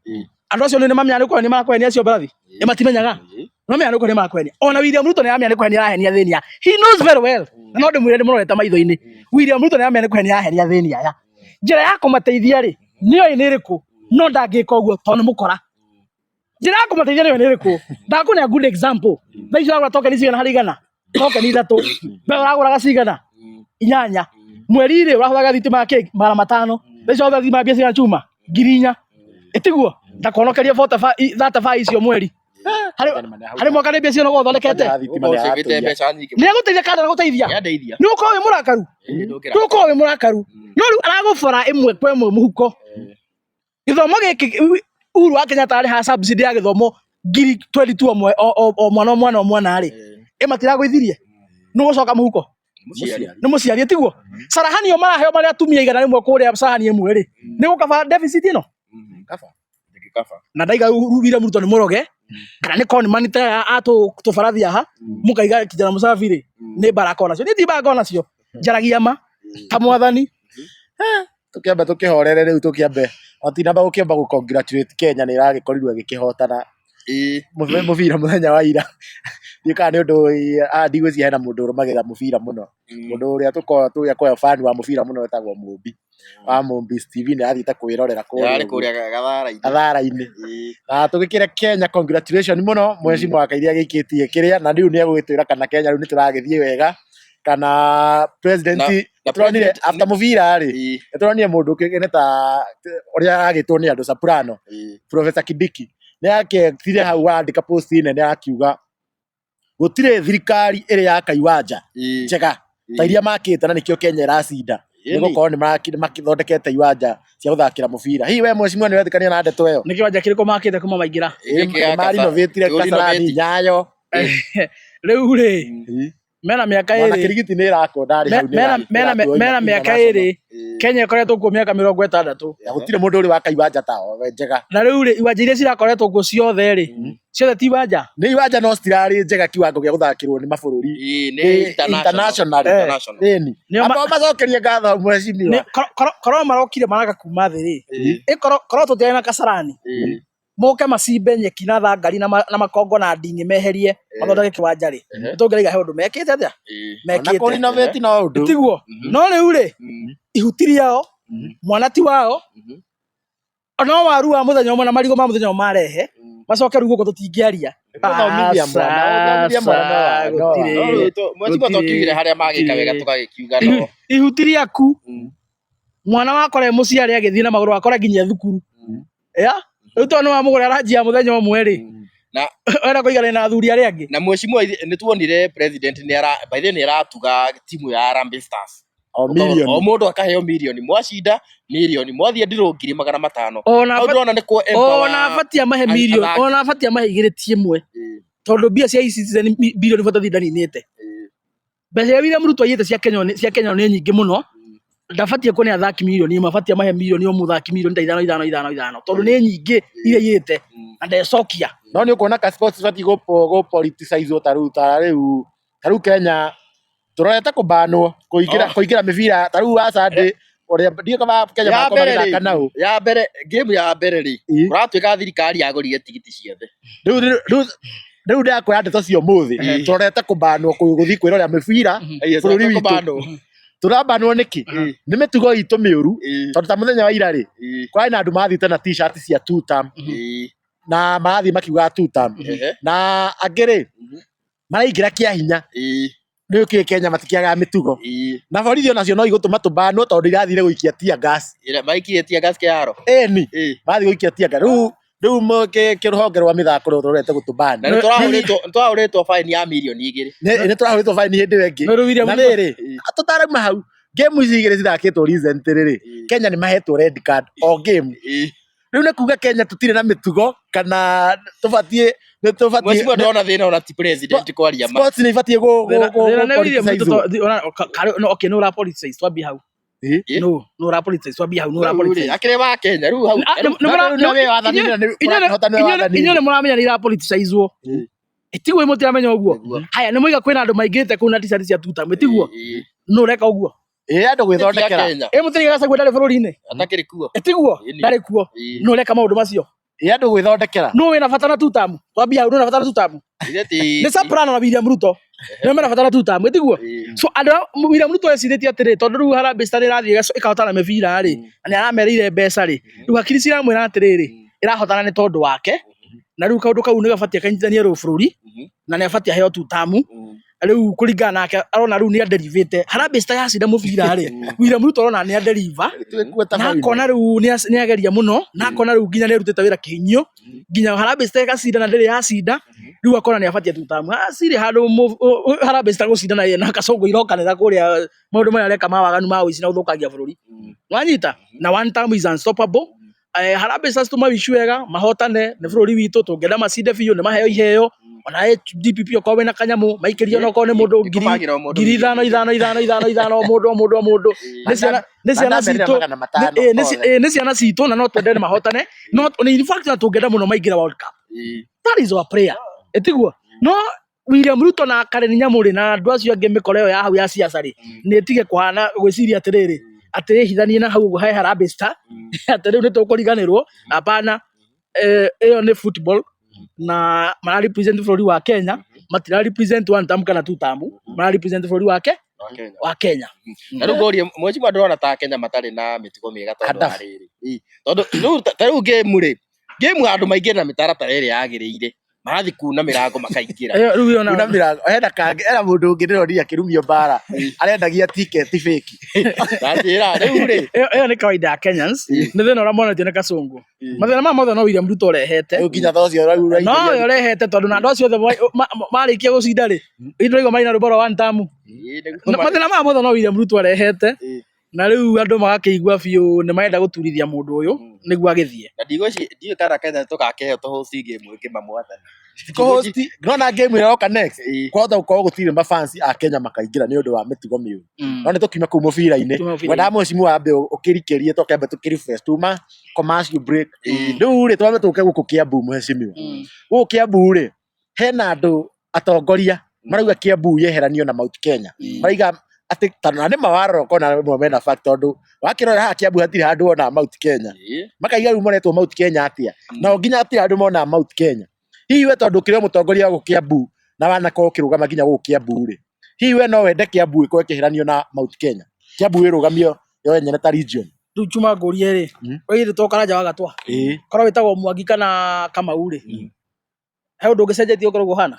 Andũ acio nĩ mamenya nĩ kũhenia marakũhenia acio mbarathi. Nĩ matimenyaga. Nĩ mamenya nĩ kũhenia marakũhenia. Ona William Ruto nĩ aramenya nĩ kũhenia arahenia athĩni aya. He knows very well. Na no ndĩmwĩre ndĩmũrorete maitho-inĩ. William Ruto nĩ aramenya nĩ kũhenia arahenia athĩni aya. Njĩra ya kũmateithia rĩ, nĩoĩ nĩ ĩrĩkũ, no ndangĩka ũguo tondũ nĩ mũkora. Njĩra ya kũmateithia nĩoĩ nĩ ĩrĩkũ. Ndakũnea good example. Thaa ici ũragũra tokeni cigana harĩ igana? Tokeni 3. Mbere ũragũraga cigana? 8. Mweri rĩ ũrahũthagĩra thitima ya kĩ? 500. Thaa ici ũrahũthĩra thitima ya mbia cigana chuma? Ngiri 4. Ĩtiguo? Ndakuhonokeria 35 icio mweri. Harĩ mwaka nĩ mbia cigana ũkoragwo ũthondekete? Nĩ agũteithia kana ndagũteithia? Nĩ ũkorwo wĩ mũrakaru? Ndũgũkorwo wĩ mũrakaru. No rĩu aragũbora ĩmwe kwa ĩmwe mũhuko. Gĩthomo gĩkĩ Uhuru wa Kenyatta arĩhaga subsidy ya gĩthomo ngiri 22 o mwana o mwana o mwana rĩ, ĩ matiragũithirie? Nũ ũgũcoka mũhuko? Nĩ mũciari tiguo? Carahani ĩyo maraheo marĩ atumia 100 kũrĩa cahani ĩmwe rĩ, nĩ gũkaba deficit ĩno? Na ndaiga William Ruto nĩ mũroge kana nĩ conman ta a tũbarathi haha mũkaiga kijana mũcabi rĩ nĩ mbara akoragwo nacio. Niĩ ti mbara ngoragwo nacio, njaragia ma ta mwathani. Tũkĩambe tũkĩhorere rĩu tũkĩambe matinamba gũkĩamba gũ congratulate Kenya nĩ ĩragĩkorirwo ĩgĩkĩhotana mũbira mũthenya wa ira. Ndiũĩ kana nĩ ũndũ ndigwĩciria hena mũndũ ũrũmagĩrĩra mũbira mũno. Mũndũ ũrĩa tũkoragwo tũgĩakoya fan wa mũbira mũno etagwo Mũmbi wa Mũmbi TV nĩ arathiĩte kwĩrorera kũrĩa Gathaara-inĩ. Gathara-inĩ. Na tũgĩkĩre Kenya congratulation mũno mheshimiwa Kairia agĩikĩtie kĩrĩa na rĩu nĩ egũgĩtwĩra kana Kenya rĩu nĩ tũragĩthiĩ wega kana president Na- na tũronire president- after mũbira rĩ Ĩĩ, nĩ tũronire mũndũ ũkĩgene ta ũrĩa aragĩtwo nĩ andũ Soprano ĩĩ. Professor Kindiki nĩ aketire hau andĩka post nene akiuga gũtirĩ thirikari ĩrĩ yaka iwanja Ĩĩ, njega ta ĩĩ. iria makĩte na nĩkĩo Kenya ĩracinda Ĩni. nĩ gũkorwo nĩ makĩthondekete iwanja cia gũthakĩra mũbira. Hihi we mheshimiwa nĩ ũretĩkania na ndeto ĩyo? Nĩ kĩwanja kĩrĩkũ makĩte kuma maingĩra? Gĩkĩ gĩa Kasa- Marinovatire Kĩũrinovatĩ. Kasarani Nyayo Rĩu rĩ, mena mĩaka ona ĩrĩ Kĩrigiti nĩ ĩrakwo ndarĩ hau nĩ mena ĩra- mena ĩratuo mena mĩaka international. ĩrĩ Kenya ĩkoretwo kuo mĩaka 60. Gũtirĩ mũndũ ũrĩ waka iwanja ta o njega. Na rĩu rĩ, iwanja iria cirakoretwo kuo ciothe rĩ, ciothe ti iwanja. Nĩ iwanja no citirarĩ njega kiwango gĩa gũthakĩrwo nĩ mabũrũri. Ĩĩ, nĩ Nĩ international. international. International. Ĩni. Nĩo Amba macokerie ngatho mheshimiwa. Korwo marokire maraga kuma thĩ rĩ, Ĩĩ, ĩ korwo tũtiarĩ na Kasarani, ĩĩ. moke macimbe nyeki na thangari na makongo na nding'i meherie mathondeke kĩwanja rĩ, nĩtũngĩraiga he ũndũ mekĩte atĩa? Ĩĩ. Ona Mekĩte. kũrinovate no ũndũ. Tiguo? Mhm. No rĩu rĩ, ihuti rĩao, mwana ti wao, no waru wa mũthenya ũmwe na marigũ ma mũthenya ũmwe marehe, macoke rĩu gũkũ tũtingĩaria. Gũthomithia mwana, gũthomithia mwana no wa- no wa- Gũtirĩ. No rĩu mheshimiwa Gũtirĩ. twakiugire harĩa magĩka wega Gũtirĩ. tũgagĩkiuga no. Ihuti rĩaku, mwana wakora e mũciari agĩthiĩ na magũrũ akora nginya thukuru. Ya? Rĩu tondũ nĩ wamũgũrĩra ranji ya mũthenya ũmwe rĩ, Na wenda kũiganania na athuri arĩa angĩ. na mheshimiwa nĩ tuonire president nĩ ara by the way nĩ aratuga timu ya Harambee Stars. O O milioni. mũndũ akaheo mirioni, mwacinda mirioni, mwathiĩ ndirũ 500,000. Ona Hau ndĩrona nĩ kũ empower ona abatie amahe mirioni, athaki. ona abatie amahe igĩrĩ ti ĩmwe. Tondũ mbia cia e-Citizen birioni 43 ndaninĩte. Mbeca iria William Ruto aiyĩte cia Kenya nĩ nyingĩ mũno. Ndabatie kũne athaki mirioni ĩmwe, abatie amahe mirioni o mũthaki mirioni ta ithano ithano ithano ithano tondũ nĩ nyingĩ iria aiyĩte na ndecokia. No nĩ ũkuona ka sports ibatiĩ gũ politicize ta rĩu ta rĩu Kenya tũrorete kũbanwo kũingĩra Oh. kũingĩra mĩbira ta rĩu wa Sunday ũrĩa ndiũ kama Kenya Ya makorwo mbere magĩthaka rĩ, nao. ya mbere game ya mbere rĩ, Ĩ. kũratuĩka thirikari yagũrire tigiti ciothe. Rĩu ndĩrakwĩra ndeto cia ũmũthĩ Ĩ. tũrorete kũbanwo gũthiĩ kwĩrorera mĩbira bũrũri witũ. Kũbanwo. Tũrabanwo nĩkĩ? Ĩ. Nĩ mĩtugo itũ mĩũru Ĩ. tondũ ta mũthenya wa ira rĩ Ĩ. kwarĩ na andũ mathiĩte na t-shirt cia two term Ĩ. na marathiĩ makiugaga two term Ehe. na angĩ rĩ maraingĩra kĩa hinya. Ĩ. Rĩu kĩ Kenya matikĩagaga mĩtugo Ĩ. na borithi onacio no igũtũma tũbanwo tondũ irathire gũikia tear gas. Ĩrĩa maikirie tear gas kĩharo. Ĩni Ĩ. marathiĩ gũikia tear gas rĩu kĩrũhonge rwa mĩthako rũrorete gũtũbani. Na nĩ tũrahũrĩtwo fine ya mirioni 2. Nĩ tũrahũrĩtwo fine hĩndĩ ĩyo ĩngĩ. No rĩu William Na Ruto rĩrĩ tũtarauma hau game ici igĩrĩ cithakĩtwo recently rĩ Kenya nĩ mahetwo red card o game. Rĩu nĩ kuga Kenya tũtirĩ na mĩtugo kana tũbatiĩ nĩ tũbatiĩ Mheshimiwa ndĩrona thĩna ona ti president kwaria ma. sports nĩ ibatiĩ gũ Thĩna nĩ William Ruto politicize. no okay no ũra politicize twambie hau. Ĩ. No no ũra politicize twambie hau no ũra Rĩu rĩ, politicize. akĩrĩ wa Kenya rĩu hau. Ah, nĩ- nĩ mũra- Rĩu nĩ wathani-inĩ na nĩ ũrahota nĩ wathani-inĩ. Inyuĩ nĩ mũramenya nĩ ira politicizwo. Tiguo mũtiramenya ũguo. Nĩguo. Haya nĩ mũiga kwĩna andũ maingĩrĩte kũu na t-shirt cia tuta tiguo Ĩ. no ũreka ũguo. Ĩ andũ gwĩthondekera. Kenya. Ĩ mũtirĩ Gachagua ndarĩ bũrũri-inĩ. Atakĩrĩ kuo. Tiguo Ĩni. ndarĩ kuo. Ĩ. No ũreka maũndũ macio. Ĩ andũ gwĩthondekera. No wĩna bata na tutamu. Twambie hau no wĩna bata na tutamu. Ithe ti Nĩ Soprano na William Ruto. Nĩo mena bata na tutamu tiguo. Ĩ. So andũ William Ruto ecirĩtie atĩrĩ tondũ rĩu Harambee Stars ĩrathiĩ ĩkahotana mĩbira rĩ na nĩ aramerĩire mbeca rĩ rĩu hakiri ciramwĩra atĩrĩrĩ ĩrahotana nĩ tondũ wake na rĩu kaũndũ kau nĩ gabatie kanyitithanie bũrũri na nĩ abatie aheo tutamu rĩu kũringana nake arona rĩu nĩ aderivĩte Harambee Stars yacinda mũbira rĩ William Ruto arona nĩ aderiva Twĩkuo ta na final. akona rĩu nĩ ageria mũno na akona rĩu nginya nĩ arutĩte wĩra kĩhinyio nginya Harambee Stars ĩgacinda na ndĩrĩ yacinda rĩu akona nĩ abatie tutamu acirĩ handũ Harambee Stars gũcinda na na Kasongo irokanĩra kũrĩa maũndũ marĩa areka ma waganu ma ũici na gũthũkangia bũrũri wanyita na one term is unstoppable. Harambee Stars tũmawish wega mahotane nĩ bũrũri witũ tũngĩenda macinde biũ nĩ maheo iheo ona DPP okorwo wĩna kanyamũ maikĩrie ona okorwo nĩ mũndũ ngiri Ĩkũbangĩra o mũndũ ngiri ithano ithano ithano ithano ithano o mũndũ o mũndũ o mũndũ nĩ ciana Mandamerĩra citũ 500 ĩ, othe. Nĩ ciana citũ na no twende mahotane no in fact na tũngĩenda mũno maingĩre World Cup. That is our prayer ĩtiguo no William Ruto na Karen Nyamu na andũ acio angĩ mĩkora ĩyo ya hau ya siasa rĩ nĩ ĩtige kũhana gwĩciria atĩrĩrĩ atĩ ĩhithanie na hau ũguo he Harambee Star atĩ rĩu nĩ tũkũriganĩrwo hapana. Ĩyo nĩ football na mara represent bũrũri wa Kenya matira represent one term kana two term mara represent bũrũri wake wa Kenya. Na rĩu ngũrie mheshimiwa ndĩrona ta Kenya matarĩ na mĩtugo mĩega tondũ wa Hadafu. rĩrĩ. Ĩ, tondũ rĩu ta rĩu game rĩ Game andũ maingĩre na mĩtaratara ĩrĩa yagĩrĩire. Marathiĩ kuna mĩrango makaingĩra. Ĩyo rĩu ĩyo na Kuna mĩrango hena kangĩ hena mũndũ ũngĩ ndĩronire akĩrumio mbara arendagia tiketi fake. Ndanjĩra rĩu rĩ. ĩyo ĩyo nĩ kawaida ya Kenyans. Nĩ thĩna ũrĩa monetio nĩ Kasongo. Mathĩna maya mothe no William Ruto ũrehete. Rĩu nginya tha ũcio ũraigua No we ũrehete tondũ na andũ acio othe marĩkia gũcinda rĩ, ndĩraigua marĩ na rwĩmbo rwa one term. Mathĩna maya mothe no William Ruto arehete. Na rĩu andũ magakĩigua biũ nĩ marenda gũturithia mũndũ ũyũ nĩguo agĩthiĩ. Na ndigwĩciria ndiũĩ kana Kenya tũgakĩheo tũ host game ĩngĩ ma mwathani. Kũ-host nona game ĩrĩa ĩroka next kwahota gũkorwo gũtirĩ mafans a Kenya makaingĩra nĩ ũndũ wa mĩtugo mĩũru. No nĩ tũkiuma kũu mũbira-inĩ. Tume mũbira-inĩ. Ngwendaga mheshimiwa ambe ũkĩrikĩrie tũkĩambe tũkĩ refresh tuma commercial break. Rĩu rĩ twambe tũke gũkũ Kiambu mheshimiwa. Gũkũ Kiambu rĩ hena andũ atongoria marauga Kiambu yeheranio na Mount Kenya. Marauga atĩ tondũ na nĩma warora ũkona rĩmwe mena fact tondũ wakĩrora haha Kiambu hatirĩ handũ wona Mount Kenya. Makaiga rĩu maretwo Mount Kenya atĩa? Nao nginya hatirĩ handũ mona Mount Kenya. Hihi we tondũ ũkĩrĩ o mũtongoria wa gũkũ Kiambu na wanakorwo ũkĩrũgama nginya gũkũ Kiambu rĩ, hihi we no wende Kiambu ĩkorwo ĩkĩheranio na Mount Kenya? Kiambu ĩrũgamio yo yenyewe ta region. Rĩu Juma ngũrie rĩ, we to Karanja wa Gatwa, korwo wĩtagwo Mwangi kana Kamau rĩ, he ũndũ ũngĩcenjetie ũkoragwo ũhana?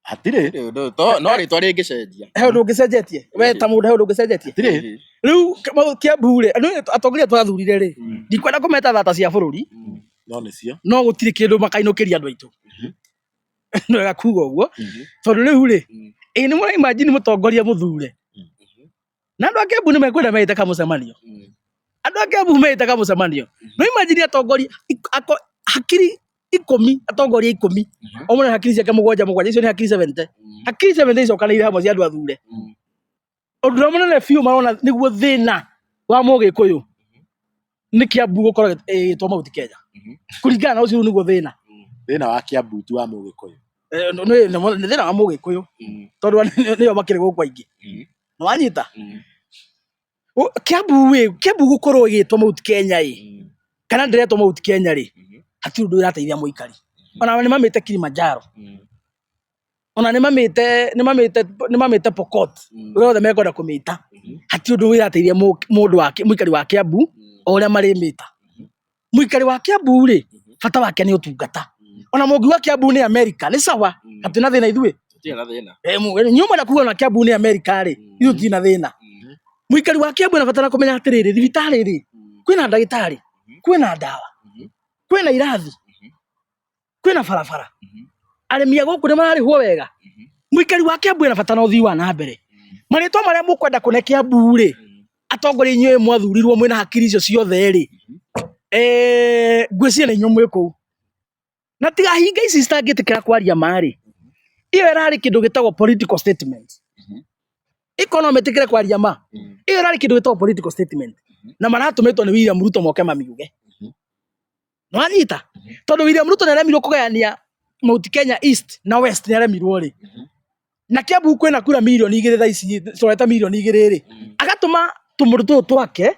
Hatirĩ. No rĩtwa rĩngĩcenjia. He ũndũ ũngĩcenjetie? We ta mũndũ he ũndũ ũngĩcenjetie? Hatirĩ. Rĩu Kiambu rĩ, andũ atongoria twathurire rĩ, ndikwenda kũmeta thata cia bũrũri, No nĩcio. no gũtirĩ kĩndũ makainũkĩria andũ aitũ. Nĩ wega kuga ũguo, tondũ rĩu rĩ, ĩ nĩ mũra imagine mũtongoria mũthure. Na andũ a Kiambu nĩ mekwenda meĩte kamũcemanio. Andũ a Kiambu meĩte kamũcemanio. No imagine atongoria hakiri ikũmi, atongoria ikũmi, o mũndũ na hakiri ciake mũgwanja mũgwanja, icio nĩ hakiri 70. Hakiri 70 icokanĩrĩire hamwe cia andũ athure. Ũndũ ũrĩa mũnene biũ marona nĩguo thĩna wa mũgĩkũyũ nĩ Kiambu gũkorwo ĩgĩtwo Mount Kenya. Kũringana na ũcio rĩu nĩguo thĩna. Thĩna wa Kiambu ti wa mũgĩkũyũ. Nĩ thĩna wa mũgĩkũyũ tondũ nĩo makĩrĩ gũkũ aingĩ. Nĩwanyita? Kiambu ĩ, Kiambu gũkorwo ĩgĩtwo Mount Kenya ĩ, kana ndĩretwo Mount Kenya rĩ, hatirĩ ũndũ ĩrateithia mũikari. Ona nĩ mamĩte Kilimanjaro. Ona nĩ mamĩte nĩ mamĩte nĩ mamĩte Pokot. Ũrĩa wothe mekwenda kũmĩta. Hatirĩ ũndũ ĩrateithia mũndũ wa mũikari wa Kiambu o ũrĩa marĩmĩta. Mũikari wa Kiambu rĩ, bata wake nĩ ũtungata. Ona mũngiuga Kiambu nĩ America, nĩ sawa, hatirĩ na thĩna ithuĩ. Tũtirĩ na thĩna. Inyuĩ mwenda kuga ona Kiambu nĩ America rĩ, ithuĩ tũtirĩ na thĩna. Mũikari wa Kiambu anabatara kũmenya atĩrĩrĩ, thibitarĩ rĩ, kwĩna ndagĩtarĩ, kwĩna ndawa, kwĩna irathi, kwĩna barabara, arĩmi a gũkũ nĩ mararĩhwo wega. Mũikari wa Kiambu ena bata na ũthii wa na mbere. Marĩtwa marĩa mũkwenda kũne Kiambu rĩ, atongoria inyuĩ mwathurirwo mwĩna hakiri icio ciothe rĩ, ngwĩciria nĩ inyuĩ mwĩ kũu. Na tiga hinga ici citangĩtĩkĩra kwaria ma rĩ, ĩyo ĩrarĩ kĩndũ gĩtagwo political statement. Ĩkorwo no metĩkĩre kwaria ma, ĩyo ĩrarĩ kĩndũ gĩtagwo political statement. Na maratũmĩtwo nĩ William Ruto moke mamiuge. Nĩwanyita? Tondũ William Ruto nĩaremirwo kũgayania Mount Kenya East na West nĩaremirwo rĩ. Na Kiambu kwĩna kura mirioni igĩrĩ thaa ici tũreta mirioni igĩrĩ rĩ. Agatũma tũmũndũ tũtũ twake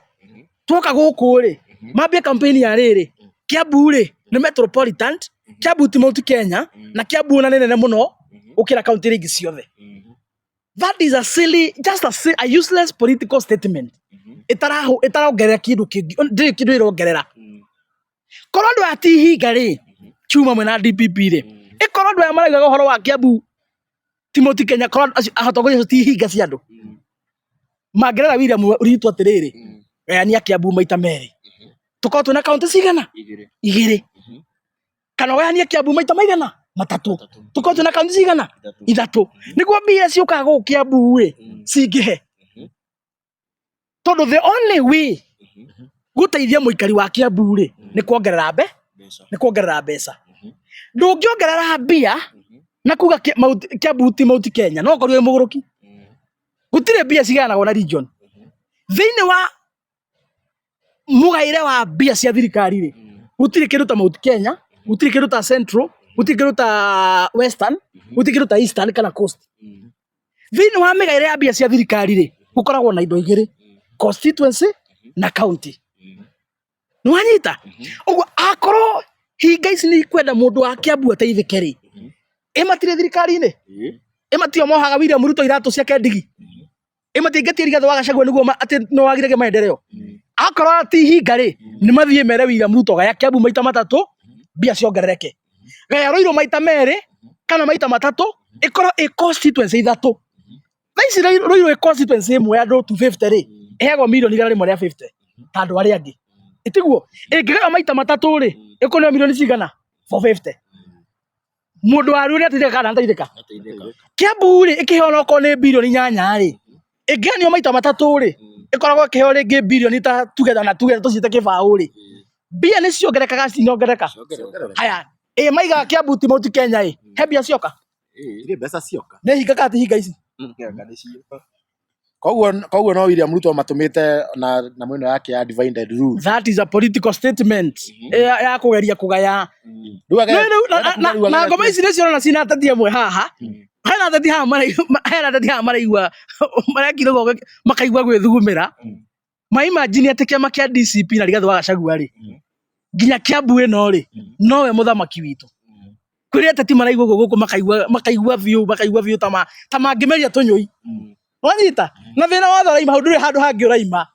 twoka gũkũ rĩ, mambie campaign ya rĩrĩ, Kiambu rĩ nĩ metropolitan, Kiambu ti Mount Kenya, na Kiambu ona nĩ nene mũno gũkĩra kaunti iria ingĩ ciothe. That is a silly, just a useless political statement. Ĩtarongerera kĩndũ kĩngĩ, ndĩrĩ kĩndũ ĩrongerera. Korwo andũ aya ti ihinga rĩ, kiuma mwena DPP rĩ, ĩkorwo andũ aya maraugaga ũhoro wa Kiambu ti Mount Kenya, korwo acio atongoria acio ti ihinga cia andũ, mangĩrera William Ruto atĩrĩrĩ, gayania Kiambu maita merĩ, tũkorwo twĩna kaunti cigana? Igĩrĩ. Kana ũgayanie Kiambu maita maigana? Matatũ. Tũkorwo twĩna kaunti cigana? Ithatũ. Nĩguo mbia ciũkaga gũkũ Kiambu rĩ, cingĩhe. Tondũ the only way gũteithia mũikari wa Kiambu rĩ, nĩ kuongerera mbe, nĩ kuongerera mbeca. Ndũngĩongerera mbia na kuga Kiambu ti Mount Kenya, no ũkorwo wĩ mũgũrũki. Gũtirĩ mbia cigayanagwo na region. Thĩinĩ wa mũgaĩre wa mbia cia thirikari rĩ, gũtirĩ kĩndũ ta Mount Kenya, gũtirĩ kĩndũ ta Central, gũtirĩ kĩndũ ta Western, gũtirĩ kĩndũ ta Eastern kana Coast. Thĩinĩ wa mĩgaĩre ya mbia cia thirikari rĩ, gũkoragwo na indo igĩrĩ, constituency na county. Nĩ wanyita? Ũguo akorwo hinga ici nĩ ikwenda mũndũ wa Kiambu ateithĩke rĩ, ĩ matirĩ thirikari-inĩ? Ĩ matio mohaga William Ruto iratũ ciake ndigi? Ĩ matingĩtie Rigathĩ wa Gachagua nĩguo atĩ no wagiragie maendeleo? Akorwo ti ihinga rĩ, nĩ mathiĩ mere William Ruto gaya Kiambu maita matatũ, mbia ciongerereke. Gaya Ruiru maita merĩ kana maita matatũ, ĩkorwo ĩ constituency ithatũ. Thaa ici Ruiru ĩ constituency ĩmwe ya andũ 250 rĩ, ĩheagwo mirioni 150 ta andũ arĩa angĩ. Ĩtiguo? Ĩngĩgaywo maita matatũ rĩ, ĩkũneo mirioni cigana? 450. Mũndũ wa Ruiru nĩ ateithĩka kana ndateithĩka? Kiambu rĩ, ĩkĩheo onokorwo nĩ birioni 8 rĩ, ĩngĩgayanio maita matatũ rĩ, ĩkoragwo ĩkĩheo rĩngĩ birioni ta tuge na tuge tũciĩte kĩbaũ rĩ, mbia nĩ ciongerekaga citinongereka? Haya, ĩ maigaga Kiambu ti Mount Kenya ĩ, he mbia cioka? Itirĩ mbeca cioka. Nĩ hinga kana ti hinga ici? Koguo no William Ruto matũmĩte na nyamũ ĩno yake ya divided rule. That is a political statement ya kũgeria kũgaya. Rĩu Rĩu arenda kuga rĩu na ngoma ageretie ici nĩcio ũrona ciĩna ateti amwe haha. Hena ateti haha maraigua hena ateti haha maraigua marekire ũguo makaigua gwĩthugumĩra. Ma imagine atĩ kĩama kĩa DCP na Rigathĩ wa Gachagua rĩ, nginya Kiambu ĩno rĩ, nowe mũthamaki witũ. Kũrĩ ateti maraigua ũguo gũkũ makaigua makaigua biũ makaigua biũ ta ta mangĩmeria tũnyũi. Wanyita? Na thĩna wothe ũraima hau ndũrĩ handũ hangĩ ũraima.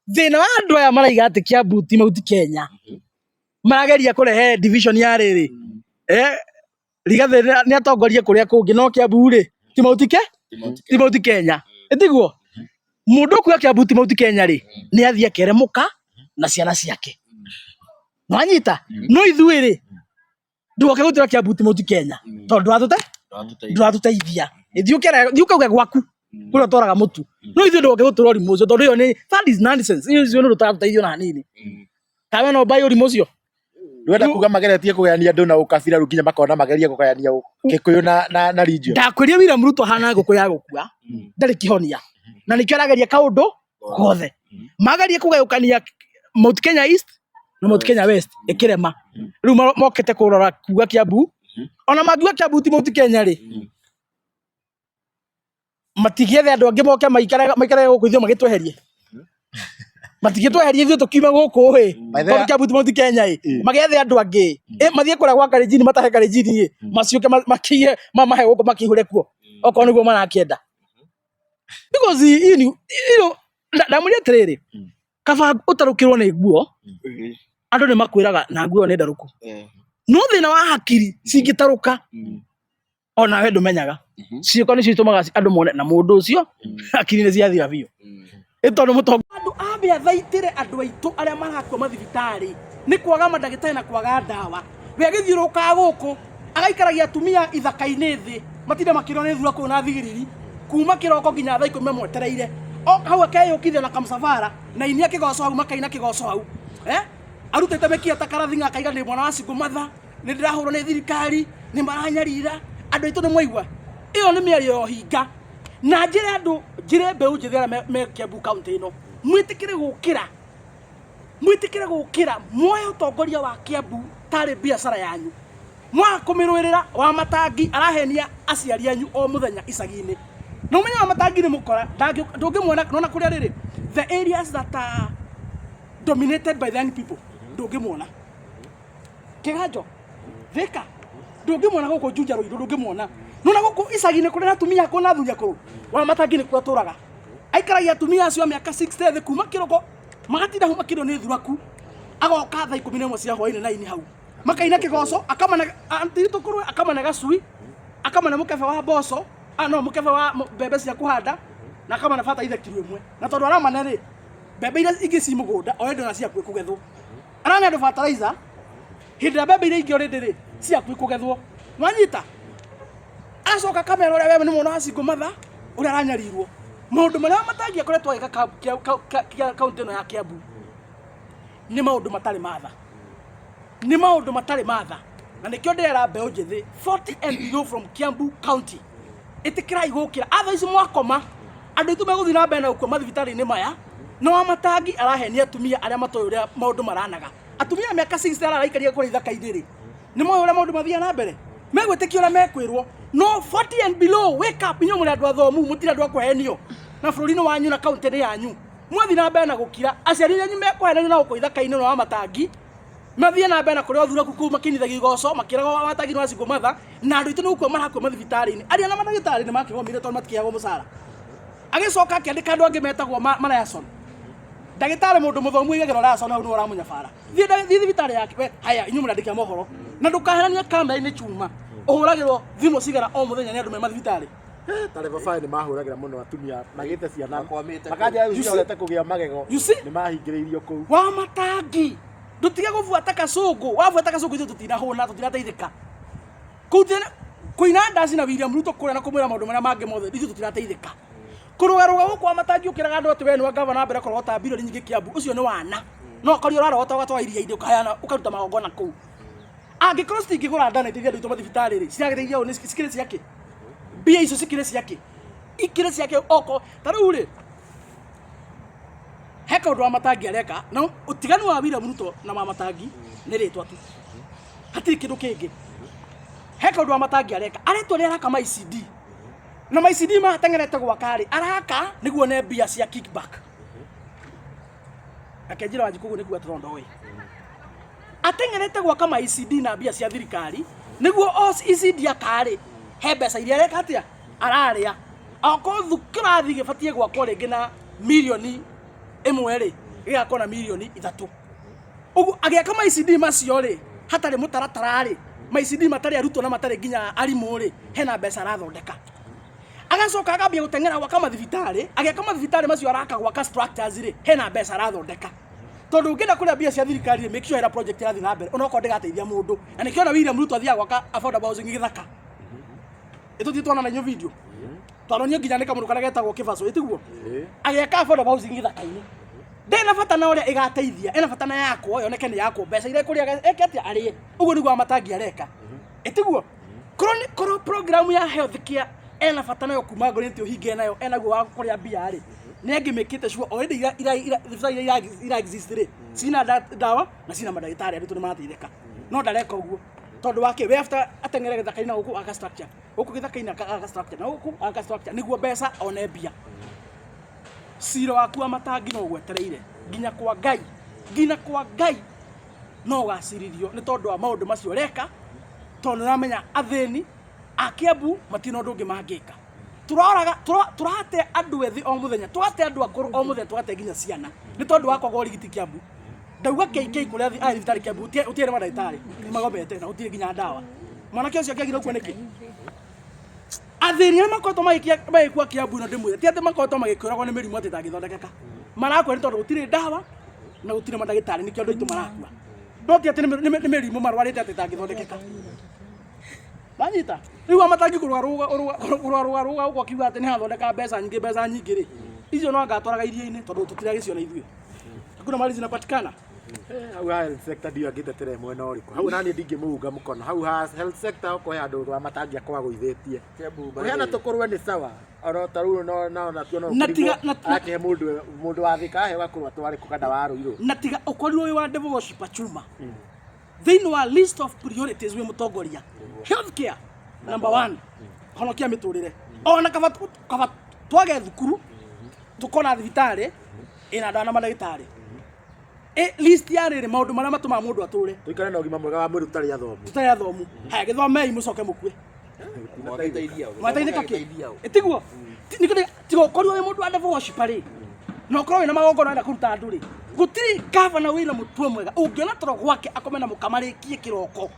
Thĩna wa andũ aya maraiga atĩ Kiambu ti Mount Kenya. Marageria kũrehe division ya rĩrĩ. Rigathĩ nĩ atongorie kũrĩa kũngĩ no Kiambu rĩ ti Mount Ke ti Mount Kenya. Ĩtiguo? Mũndũ ũkuga Kiambu ti Mount Kenya rĩ, nĩ athiĩ akere mũka na ciana ciake. Nwanyita? No ithuĩ rĩ, ndũgoke gũtwĩra Kiambu ti Mount Kenya tondũ ndũratũteithia. Thiĩ ũkauge gwaku kũrĩa ũtwaraga mũtu. No ithuĩ ndũgoke gũtwĩra ũrimũ ũcio tondũ ĩyo nĩ that is nonsense. Ũcio nĩ ũndũ ũtaratũteithia ona hanini. Kana we no ũmbae ũrimũ ũcio? Ndũrenda kuga mageretie kũgayania andũ na ũkabira rĩu nginya makona magerie kũgayania Gĩkũyũ na region. Ndakwĩrire William Ruto ahana ngũkũ ya gũkua, ndarĩ kĩhonia. Na nĩkĩo arageria kaũndũ gothe. Magerie kũgayũkania Mount Kenya East na Mount Kenya West ĩkĩrema. Rĩu mokĩte kũrora kuga Kiambu. Ona mangiuga Kiambu ti Mount Kenya rĩ, matigĩethe andũ angĩ moke maikare maikare gũkũ ithuĩ magĩtweherie. Matigĩtweherie ithuĩ tũkiume gũkũ ĩ. By the way, Tondũ Kiambu ti Mount Kenya ĩ. Magĩethe andũ angĩ. Ĩ mathiĩ kũrĩa gwa Kalenjin matahe Kalenjin ĩ. Maciũke makĩiye mamahe gũkũ makĩihũre kuo. Okorwo nĩguo marakĩenda. Because hii ni ndamwĩra atĩrĩrĩ, kaba ũtarũkĩrwo nĩ nguo, andũ nĩ makwĩraga na nguo ĩyo nĩ ndarũku. No thĩna wa hakiri cingĩtarũka, onawe ndũmenyaga. Ciĩko nĩcio itũmaga andũ mone na mũndũ ũcio hakiri nĩ ciathira biũ. Ĩ tondũ mũtongoria andũ ambe athaitĩre andũ aitũ arĩa marakua mathibitarĩ nĩ kwaga mandagĩtarĩ na kwaga ndawa. We agĩthiũrũrũkaga gũkũ agaikaragia atumia ithaka-inĩ thĩ matinde makĩrĩo nĩ thuraku na thigiriri kuma kĩroko nginya thaa ikũmi mamwetereire. Oka hau akeyũkithia na kamũcabara na inia kĩgoco hau makaina kĩgoco hau. Arutĩte mĩkiha ta karathinga akaiga ndĩ mwana wa single mother, nĩ ndĩrahũrwo nĩ thirikari, nĩ maranyarira, andũ aitũ nĩ mwaigua? Ĩyo nĩ mĩario ya ũhinga. Na njĩre andũ, njĩre mbeũ njĩthĩ arĩa me Kiambu county ĩno, mwĩtĩkĩre gũkĩra, mwĩtĩkĩre gũkĩra, muoye ũtongoria wa Kiambu tarĩ biacara yanyu. Mwaga kũmĩrũĩrĩra, Wamatangi arahenia aciari anyu o mũthenya icagi-inĩ. Na ũmenye Wamatangi nĩ mũkora, ndũngĩmuona, nĩwona kũrĩa rĩrĩ, the areas that are dominated by the young people, ndũngĩmuona. Kĩganjo, Thika, ndũngĩmuona gũkũ Juja Ruiru, ndũngĩmuona. Nĩwona gũkũ icagi-inĩ kũrĩa na atumia akũrũ na athuri akũrũ, Wamatangi nĩkuo atũraga. Aikaragia atumia acio a mĩaka 60 thĩ kuma kĩroko, magatinda hau makĩrĩo nĩ thuraku, agoka thaa 11 cia hwainĩ na ini hau. Makaina kĩgoco, akamane, auntie tũkũrũ akamane gacui, akamane mũkebe wa mboco, no mũkebe wa mbembe cia kũhanda, na akamane bataraitha kiro ĩmwe. Na tondũ aramane rĩ, mbembe iria ingĩ ci mũgũnda, already ona ciakuhĩ kũgethwo. Arane andũ bataraitha, hĩndĩ ĩrĩa mbembe iria ingĩ already rĩ, ciakuhĩ kũgethwo. Nwanyita? Acoka akamera ũrĩa we nĩ mwana wa single mother, ũrĩa aranyarirwo. Maũndũ marĩa Wamatangi akoretwo agĩka kaũntĩ ĩno ya Kiambu nĩ maũndũ matarĩ ma tha. Nĩ maũndũ matarĩ ma tha. Na nĩkĩo ndĩrera mbeũ njĩthĩ 40 and below from Kiambu County. Ĩtĩkĩrai gũkĩra. A thaa ici mwakoma, andũ aitũ megũthiĩ na mbere na gũkua mathibitarĩ-inĩ maya, na Wamatangi arahenia atumia arĩa matoĩ ũrĩa maũndũ maranaga. Atumia a mĩaka 60 arĩa araikarire kũrĩa ithaka-inĩ rĩ, nĩ moĩ ũrĩa maũndũ mathiaga na mbere? Megwĩtĩkia ũrĩa mekwĩrwo. No 40 and below, wake up, inyuĩ mũrĩ andũ athomu, mũtirĩ andũ a kũhenio na bũrũri-inĩ wanyu na kaũntĩ-inĩ yanyu. Mwathiĩ na mbere na gũkira, aciari anyu mekũhenanio na gũkũ ithaka-inĩ na Wamatangi, mathiĩ na mbere na kũrĩa thuraku kũu makĩinithagia igoco, makĩragwo Wamatangi nĩ wa single mother, na andũ aitũ nĩ gũkua marakua mathibitarĩ-inĩ. Aria na mandagĩtarĩ nĩ makĩgomire tondũ matikĩheagwo mũcara. Agĩcoka akĩandĩka andũ angĩ metagwo Marayason. Ndagĩtarĩ mũndũ mũthomu aigagĩra ũracona hau nĩwe ũramũnyabara. Thiĩ thiĩ thibitarĩ yake we haya inyuĩ mũrandĩkia mohoro. Na ndũkaheranie kamera-inĩ chuma. Ũhũragĩrwo thimũ cigana o mũthenya nĩ andũ me mathibitarĩ. Ta level 5 nĩ mahũragĩra mũno atumia magĩte ciana Makwamĩte makanja You see? ciorete kũgĩa magego You see? nĩ mahingĩrĩirio kũu. Wa matangi. Ndũtige gũbuata kacũngũ. Wabuata kacũngũ ithuĩ tũtinahũna tũtinateithĩka. Kũu tene kũina ndaci na William Ruto kũrĩa na kũmwĩra maũndũ marĩa mangĩ mothe ithuĩ tũtirateithĩka. Kũrũgarũga gũkũ wa matangi ũkĩraga andũ atĩ we nĩwe gavana mbere kũrogota bilioni nyingĩ Kiambu ũcio nĩ wana. No ũkorirwo ũrarogota ũgatwara iria-inĩ ũkaheana ũkaruta magongona kũu. Angĩkorwo citingĩgũra ndawa na iteithie andũ aitũ mathibitarĩ rĩ, ciragĩteithia ũ? Cikĩrĩ ciakĩ? Mbia icio cikĩrĩ ciakĩ? Ikĩrĩ ciakĩ oko ta rĩu rĩ he kaũndũ wa matangi areka na ũtiganu wa William Ruto na wa matangi nĩ rĩtwa tu hatirĩ kĩndũ kĩngĩ. He kaũndũ wa matangi areka aretwo nĩ araka ma ECD na ma ECD mateng'erete gwaka rĩ araka nĩguo one mbia cia kickback. Reke njĩre Wanjikũ ũguo nĩkuga tondũ ndoĩ ateng'erete gwaka ma ECD na mbia cia thirikari nĩguo o ECD akarĩ he mbeca iria areka atĩa ararĩa okorwo kĩrathi gĩbatiĩ gwakwo rĩngĩ na mirioni 1 rĩ gĩgakwo na mirioni 3 ũguo agĩaka ma ECD macio rĩ hatarĩ mũtaratara rĩ ma ECD matarĩ arutwo na matarĩ nginya arimũ rĩ hena mbeca arathondeka agacoka akambia gũteng'era gwaka mathibitarĩ agĩaka mathibitarĩ macio araka gwaka structures rĩ hena mbeca arathondeka tondũ ũngĩenda kũrĩa mbia cia thirikari rĩ make sure hena project ĩrathiĩ na mbere onokorwo ndĩgateithia mũndũ na nĩkĩo ona William Ruto athiaga gwaka affordable housing gĩthaka ĩtũthiĩ tuona na inyuĩ video twaronio nginya nĩ kamũndũ karĩa getagwo kĩbaco ĩtiguo agĩaka affordable housing gĩthaka-inĩ ndĩna na bata na ũrĩa ĩgateithia ĩna bata na yakwo yoneke nĩ yakwo mbeca iria ĩkũrĩa eke atĩa arĩe ũguo nĩguo Wamatangi areka ĩtiguo korwo korwo program ya health care ena bata nayo kuma ngoro nĩ ũhinge nayo enaguo wa kũrĩa mbia rĩ nĩ angĩmĩkĩte sure already ira ira ira thibitarĩ iria ira exist rĩ cina ndawa na cina mandagĩtarĩ andũ nĩ marateithĩka no ndareka ũguo tondũ wake we after ateng'ere gĩthaka-inĩ na gũkũ aka structure gũkũ gĩthaka-inĩ aka structure na gũkũ aka structure nĩguo mbeca one mbia cira waku wa matangi no ũgwetereire nginya kwa Ngai nginya kwa Ngai no ũgacirithio nĩ tondũ wa maũndũ macio ũreka tondũ nĩ ũramenya athĩni a Kiambu matirĩ na ũndũ ũngĩ mangĩka tũroraga tũrate andũ ethĩ o mũthenya tũgate andũ akũrũ o mũthenya tũgate nginya ciana nĩ tondũ wa kwaga ũrigiti Kiambu ndauga KK kũrĩa arĩ thibitarĩ Kiambu gũtirĩ na mandagĩtarĩ nĩ magomete na gũtirĩ nginya ndawa mwanake ũcio angĩagire gũkua nĩkĩ athĩni arĩa makoretwo magĩkua Kiambu ĩno ndĩmwĩre ti atĩ makoretwo magĩkĩũragwo nĩ mĩrimũ atĩ ĩtangĩthondekeka marakua nĩ tondũ gũtirĩ ndawa na gũtirĩ mandagĩtarĩ nĩkĩo andũ aitũ marakua no ti atĩ nĩ mĩrimũ marwarĩte atĩ ĩtangĩthondekeka wanyita rĩu amatangi kũrũgarũga ũguo akiuga atĩ nĩ athondeka mbeca nyingĩ mbeca nyingĩ rĩ icio no anga atwaraga iria-inĩ tondũ tũtiragĩciona ithuĩ hakuna mali zinapatikana Hau ha health sector ndiũ angĩtetere mwena ũrĩkũ hau naniĩ ndingĩmũunga mũkono hau ha health sector okorwo he handũ wa matangi akorwo agũithĩtie kũheana tũkũrwe nĩ sawa oro ta rĩu no no natuo no Na tiga- akĩhe mũndũ mũndũ wa thika aheo gakũrwa atware kũ kana wa Ruiru na tiga ũkorirwo wĩ wa devil worshipper chuma thĩinĩ wa list of priorities wĩ mũtongoria healthcare number one honokia mĩtũrĩre ona kaba kaba twage thukuru tukona thibitarĩ ĩna ndawa na mandagĩtarĩ list ya rĩrĩ maũndũ marĩa matũmaga mũndũ atũre tũikare na ũgima mwega wa mwĩrĩ tũtarĩ athomu tũtarĩ athomu haya gĩthomei mũcoke mũkue mwateithĩka kĩ ĩtiguo tiga ũkorirwo wĩ mũndũ wa devil worshipper rĩ na ũkorwo wĩna magongona ũrenda kũruta andũ rĩ gũtirĩ gavana wĩna mũtwe mwega ũngĩona toro gwake akome na mũkamarĩkie kĩroko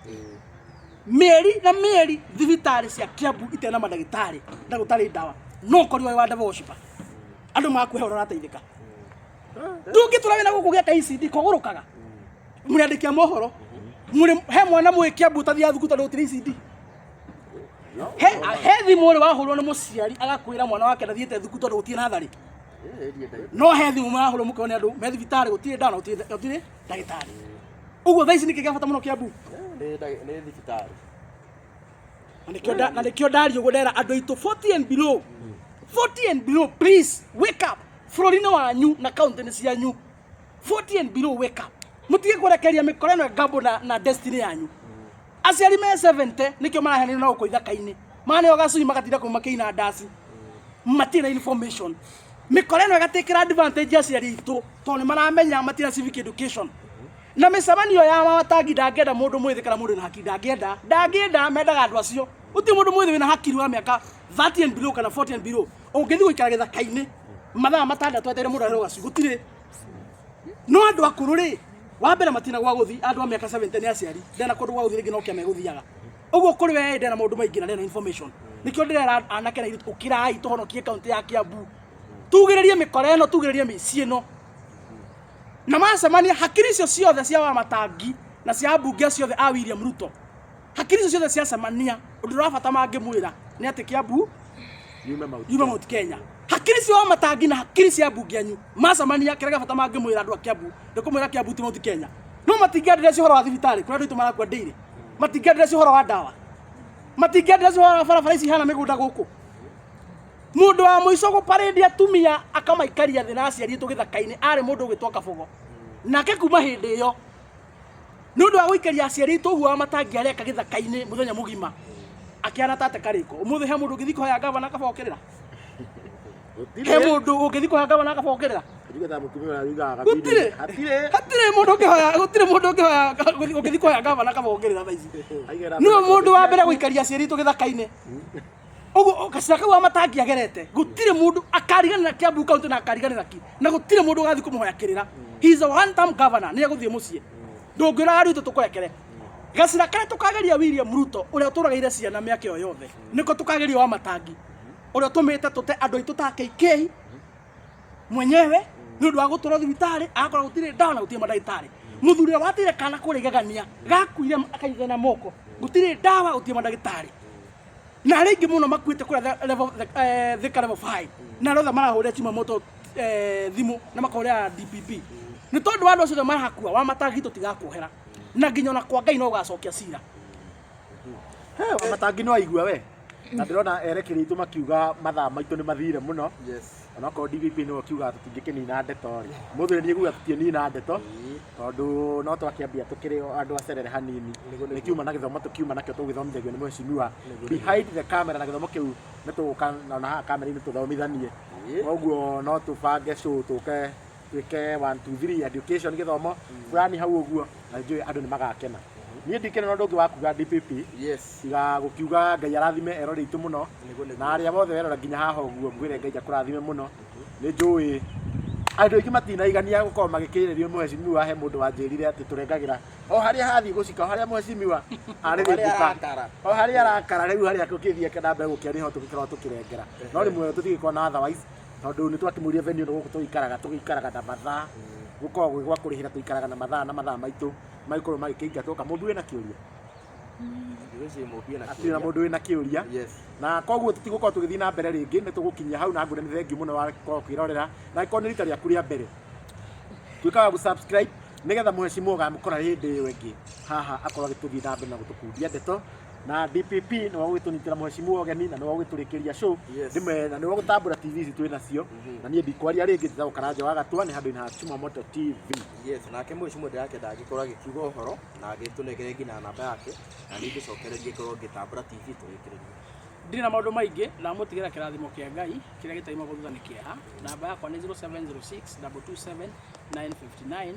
mĩeri na mĩeri thibitarĩ cia Kiambu itarĩ na mandagĩtarĩ na gũtarĩ ndawa no ũkorirwo wĩ wa devil worshipper andũ makuhe ũrĩa ũrateithĩka ndũngĩtũra wĩna gũkũ gĩaka ECD kogũrũkaga mũrĩandĩki a mohoro mũrĩ he mwana mwĩ Kiambu ũtathiaga thukuru tondũ gũtirĩ ECD he he thimũ ũrĩ wahũrwo nĩ mũciari agakwĩra mwana wake ndathiĩte thukuru tondũ gũtirĩ natharĩ no he thimũ marahũrwo mũkĩona nĩ andũ me thibitarĩ gũtirĩ ndawa na gũtirĩ ndagĩtarĩ ũguo thaa ici nĩkĩ gĩa bata mũno Kiambu Nĩ thibitarĩ na nĩkĩo ndaria ũguo ndera andũ aitũ 40 and below 40 and below please wake up bũrũri-inĩ wanyu na kaunti-inĩ cianyu 40 and below wake up mũtige kũrekeria mĩkora ĩno ngambo na destiny yanyu aciari me 70 nĩkĩo maraheanĩrwo na gũkũ ithaka-inĩ maneo gacui magatinda kũu makĩina ndaci matirĩ na information mĩkora ĩno ĩgatĩkĩra advantage aciari aitũ tondũ nĩ maramenya matirĩ na civic education na mĩcemanio ya matangi ndangĩenda mũndũ mwĩthĩ kana mũndũ wĩna hakiri ndangĩenda ndangĩenda mendaga andũ acio gũtirĩ mũndũ mwĩthĩ wĩna hakiri wa mĩaka 30 and below kana 40 and below ũngĩthiĩ gũikara gĩthaka-inĩ mathaa matandatũ etereire mũndũ aheo gacui gũtirĩ No andũ akũrũ rĩ, wa mbere matina gwa gũthiĩ, andũ a mĩaka 70 nĩ aciari, ndena kũndũ gwa gũthiĩ rĩngĩ no kĩama egũthiaga. Ũguo kũrĩ we ndena maũndũ maingĩ na ndena information. Nĩkĩo ndĩrera anake na airĩtu ũkĩrai tũhonokie kaũntĩ ya Kiambu. Tugĩrĩrie mĩkora ĩno, tugĩrĩrie mĩici ĩno. Na macemania hakiri icio ciothe cia Wamatangi na cia ambunge acio othe a William Ruto, hakiri icio ciothe ciacemania, ũndũ ũrĩa wa bata mangĩmwĩra nĩ atĩ Kiambu Yume Mount yume Mount Kenya. Hakiri cia Wamatangi na hakiri cia ambunge anyu macemania, kĩrĩa gĩa bata mangĩmwĩra andũ a Kiambu nĩ kũmwĩra Kiambu ti Mount Kenya. No matingĩandireci ũhoro wa thibitarĩ kũrĩa andũ aitũ marakua daily, matingĩandireci ũhoro wa ndawa, matingĩandireci ũhoro wa barabara ici ihana mĩgũnda gũkũ. Mũndũ wa mũico gũparĩndia atumia akamaikaria thĩ na aciari aitũ gĩthaka-inĩ arĩ mũndũ ũgwĩtwo Kabogo. Nake kuma hĩndĩ ĩyo nĩ ũndũ wa gũikaria aciari aitũ ũguo wa matangi areka gĩthaka-inĩ mũthenya mũgima akĩhana tate karĩko. Ũmũthĩ he mũndũ ũngĩthiĩ kũhoya gavana Kabogo kĩrĩra? He mũndũ ũngĩthiĩ kũhoya gavana Kabogo kĩrĩra? Gũtirĩ. Hatirĩ mũndũ ũngĩhoya, gũtirĩ mũndũ ũngĩhoya ũngĩthiĩ kũhoya gavana Kabogo kĩrĩra thaa ici. Nĩwe mũndũ wa mbere gũikaria aciari aitũ gĩthaka-inĩ. Ũguo gacĩra kau wa matangi agerete gũtirĩ mũndũ akariganĩra Kiambu county na akariganĩra ki na gũtirĩ mũndũ ũgathiĩ kũmũhoya kĩrĩra. He is a one term governor, nĩ egũthiĩ mũciĩ. Ndũngĩũraga Ruto tũkũrekere. Gacĩra karĩa tũkageria William Ruto ũrĩa ũtũragĩire ciana mĩaka ĩyo yothe nĩko tũkageria wa matangi ũrĩa ũtũmĩte tũte andũ aitũ ta KK mwenyewe nĩ ũndũ wa gũtwarwo thibitarĩ agakora gũtirĩ ndawa na gũtirĩ mandagĩtarĩ. Mũthuri ũrĩa wateire kana kũrĩa igegania gakuire akanyitana na moko, gũtirĩ ndawa gũtirĩ mandagĩtarĩ. Na arĩa aingĩ mũno makuĩte kũrĩa level, Thika level 5 na arĩa othe marahũrĩra Chimamoto thimũ na makahũrĩra DPP nĩ tondũ wa andũ acio othe marakua wa matangi tũtigakuohera na nginya ona kwa Ngai no ũgacokia cira. He, wa matangi no aigua we na ndĩrona erekeri aitũ makiuga mathaa maitũ nĩ mathire mũno. Yes. Onokorwo DPP nĩwe ũkiugaga tũtingĩkĩnina ndeto rĩ, mũthĩ nĩ niĩ tũtingĩnina ndeto tondũ no twakĩambia tũkĩrĩ o andũ acerere hanini. Nĩ kiuma na gĩthomo tũkiuma nakĩo tũgĩthomithagio nĩ mheshimiwa behind the camera, na gĩthomo kĩu nĩ tũgũka na haha kamera-inĩ tũthomithanie. Koguo no tũbange show tũke twĩke 1 2 3 education gĩthomo fulani hau ũguo, na njũĩ andũ nĩ magakena. Niĩ ndikĩrĩ na ũndũ ũngĩ wa kuga DPP. Yes. Tiga gũkiuga Ngai arathime erori aitũ mũno na arĩa mothe werora nginya haha ũguo ngwĩre Ngai akũrathime mũno. Nĩ njũĩ andũ aingĩ matinaigania gũkorwo magĩkĩrĩrio mheshimiwa. He mũndũ wanjĩrire atĩ tũrengagĩra o harĩa hathiĩ gũcika, o harĩa mheshimiwa arĩrĩmbũka, o harĩa arakara, rĩu harĩa tũkĩthiĩ na mbere gũkĩaria ho tũgĩkorwo tũkĩrengera. No rĩmwe tũtigĩkorwo na otherwise tondũ nĩ twakĩmũria venue nĩ gũkũ tũgĩikaraga, tũgĩikaraga na mathaa gũkoragwo gwĩ gwa kũrĩhĩra, tũikaraga na mathaa na mathaa maitũ magĩkorwo magĩkĩingatwo. Kamũndũ wĩna kĩũria? Hatirĩ na mũndũ wĩna kĩũria. Yes. Na koguo tũtigũkorwo tũgĩthiĩ na mbere rĩngĩ, nĩ tũgũkinyia hau na ngwĩre nĩ thengiũ mũno wa gũkorwo ũkĩrorera, na angĩkorwo nĩ rita rĩaku rĩa mbere tuĩka wa gũ-subscribe nĩgetha mheshimiwa ũgamũkora hĩndĩ ĩyo ĩngĩ haha akorwo agĩtũthiĩ na mbere na gũtũkundia ndeto. Na DPP nĩwe ũgĩtũnyitĩra mheshimiwa ũgeni na nĩwe ũgĩtũrĩkĩria show. Yes. Ndĩmwe na nĩwe ũgũtambũra TV ici twĩ nacio. Na niĩ ndikwaria rĩngĩ, njĩtagwo Karanja wa Gatua, nĩ handũ-inĩ ha Chumamoto TV. Yes, nake mheshimiwa ndĩrakĩenda angĩkorwo agĩkiuga ũhoro na agĩtũnengere nginya namba yake, na niĩ ngĩcokererie ngorwo ngĩtambũra TV tũrĩkĩrĩrie. Ndirĩ na maũndũ maingĩ, ndamũtigĩra kĩrathimo kĩa Ngai kĩrĩa gĩtaimagwo thutha nĩ kĩeha. Namba yakwa nĩ 0706 227 959,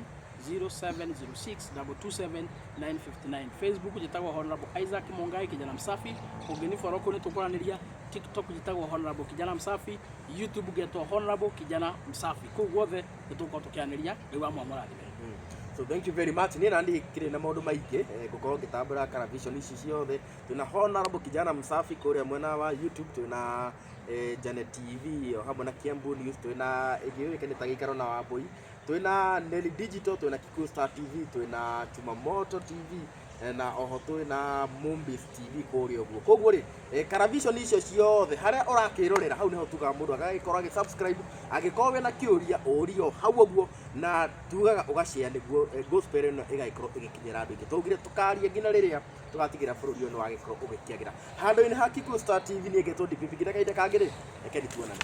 0706 227 959. Facebook njĩtagwo Honorable Isaac Mungai Kijana Msafi, ũngĩnifollow kũu nĩ tũkwaranĩria. TikTok njĩtagwo Honorable Kijana Msafi, YouTube ngetwo Honorable Kijana Msafi. Kũu guothe nĩ tũgũkorwo tũkĩaranĩria. Ngai wa mwamũrathime. So thank you very much. Niĩ na ndikĩrĩ na maũndũ maingĩ, ngũkorwo ngĩtambũra television ici ciothe. Twĩna Honorable Kijana Msafi kũrĩa mwena wa YouTube, twĩna Janet TV o hamwe na Kiambu News, twĩna ĩngĩ yũĩkaine ta Gĩikaro na Wambũi, twĩna Nelly Digital, twĩna Kikuyu Star TV, twĩna Chumamoto TV, na oho twĩna Mumbis TV kũrĩa ũguo. Koguo rĩ, television icio ciothe harĩa ũrakĩrorera hau nĩho tugaga mũndũ agagĩkorwo agĩ subscribe, angĩkorwo wĩna kĩũria ũrio hau ũguo, na tugaga ũgashare nĩguo gospel ĩno ĩgagĩkorwo ĩgĩkinyĩra andũ aingĩ. Twaugire tũkarie nginya rĩrĩa tũgatigĩra bũrũri ũyũ nĩ wagĩkorwo ũgĩkĩagĩra. Handũ-inĩ ha Kikuyu Star TV niĩ ngetwo DPP, nginya kahinda kangĩ rĩ, rekeni tuonane.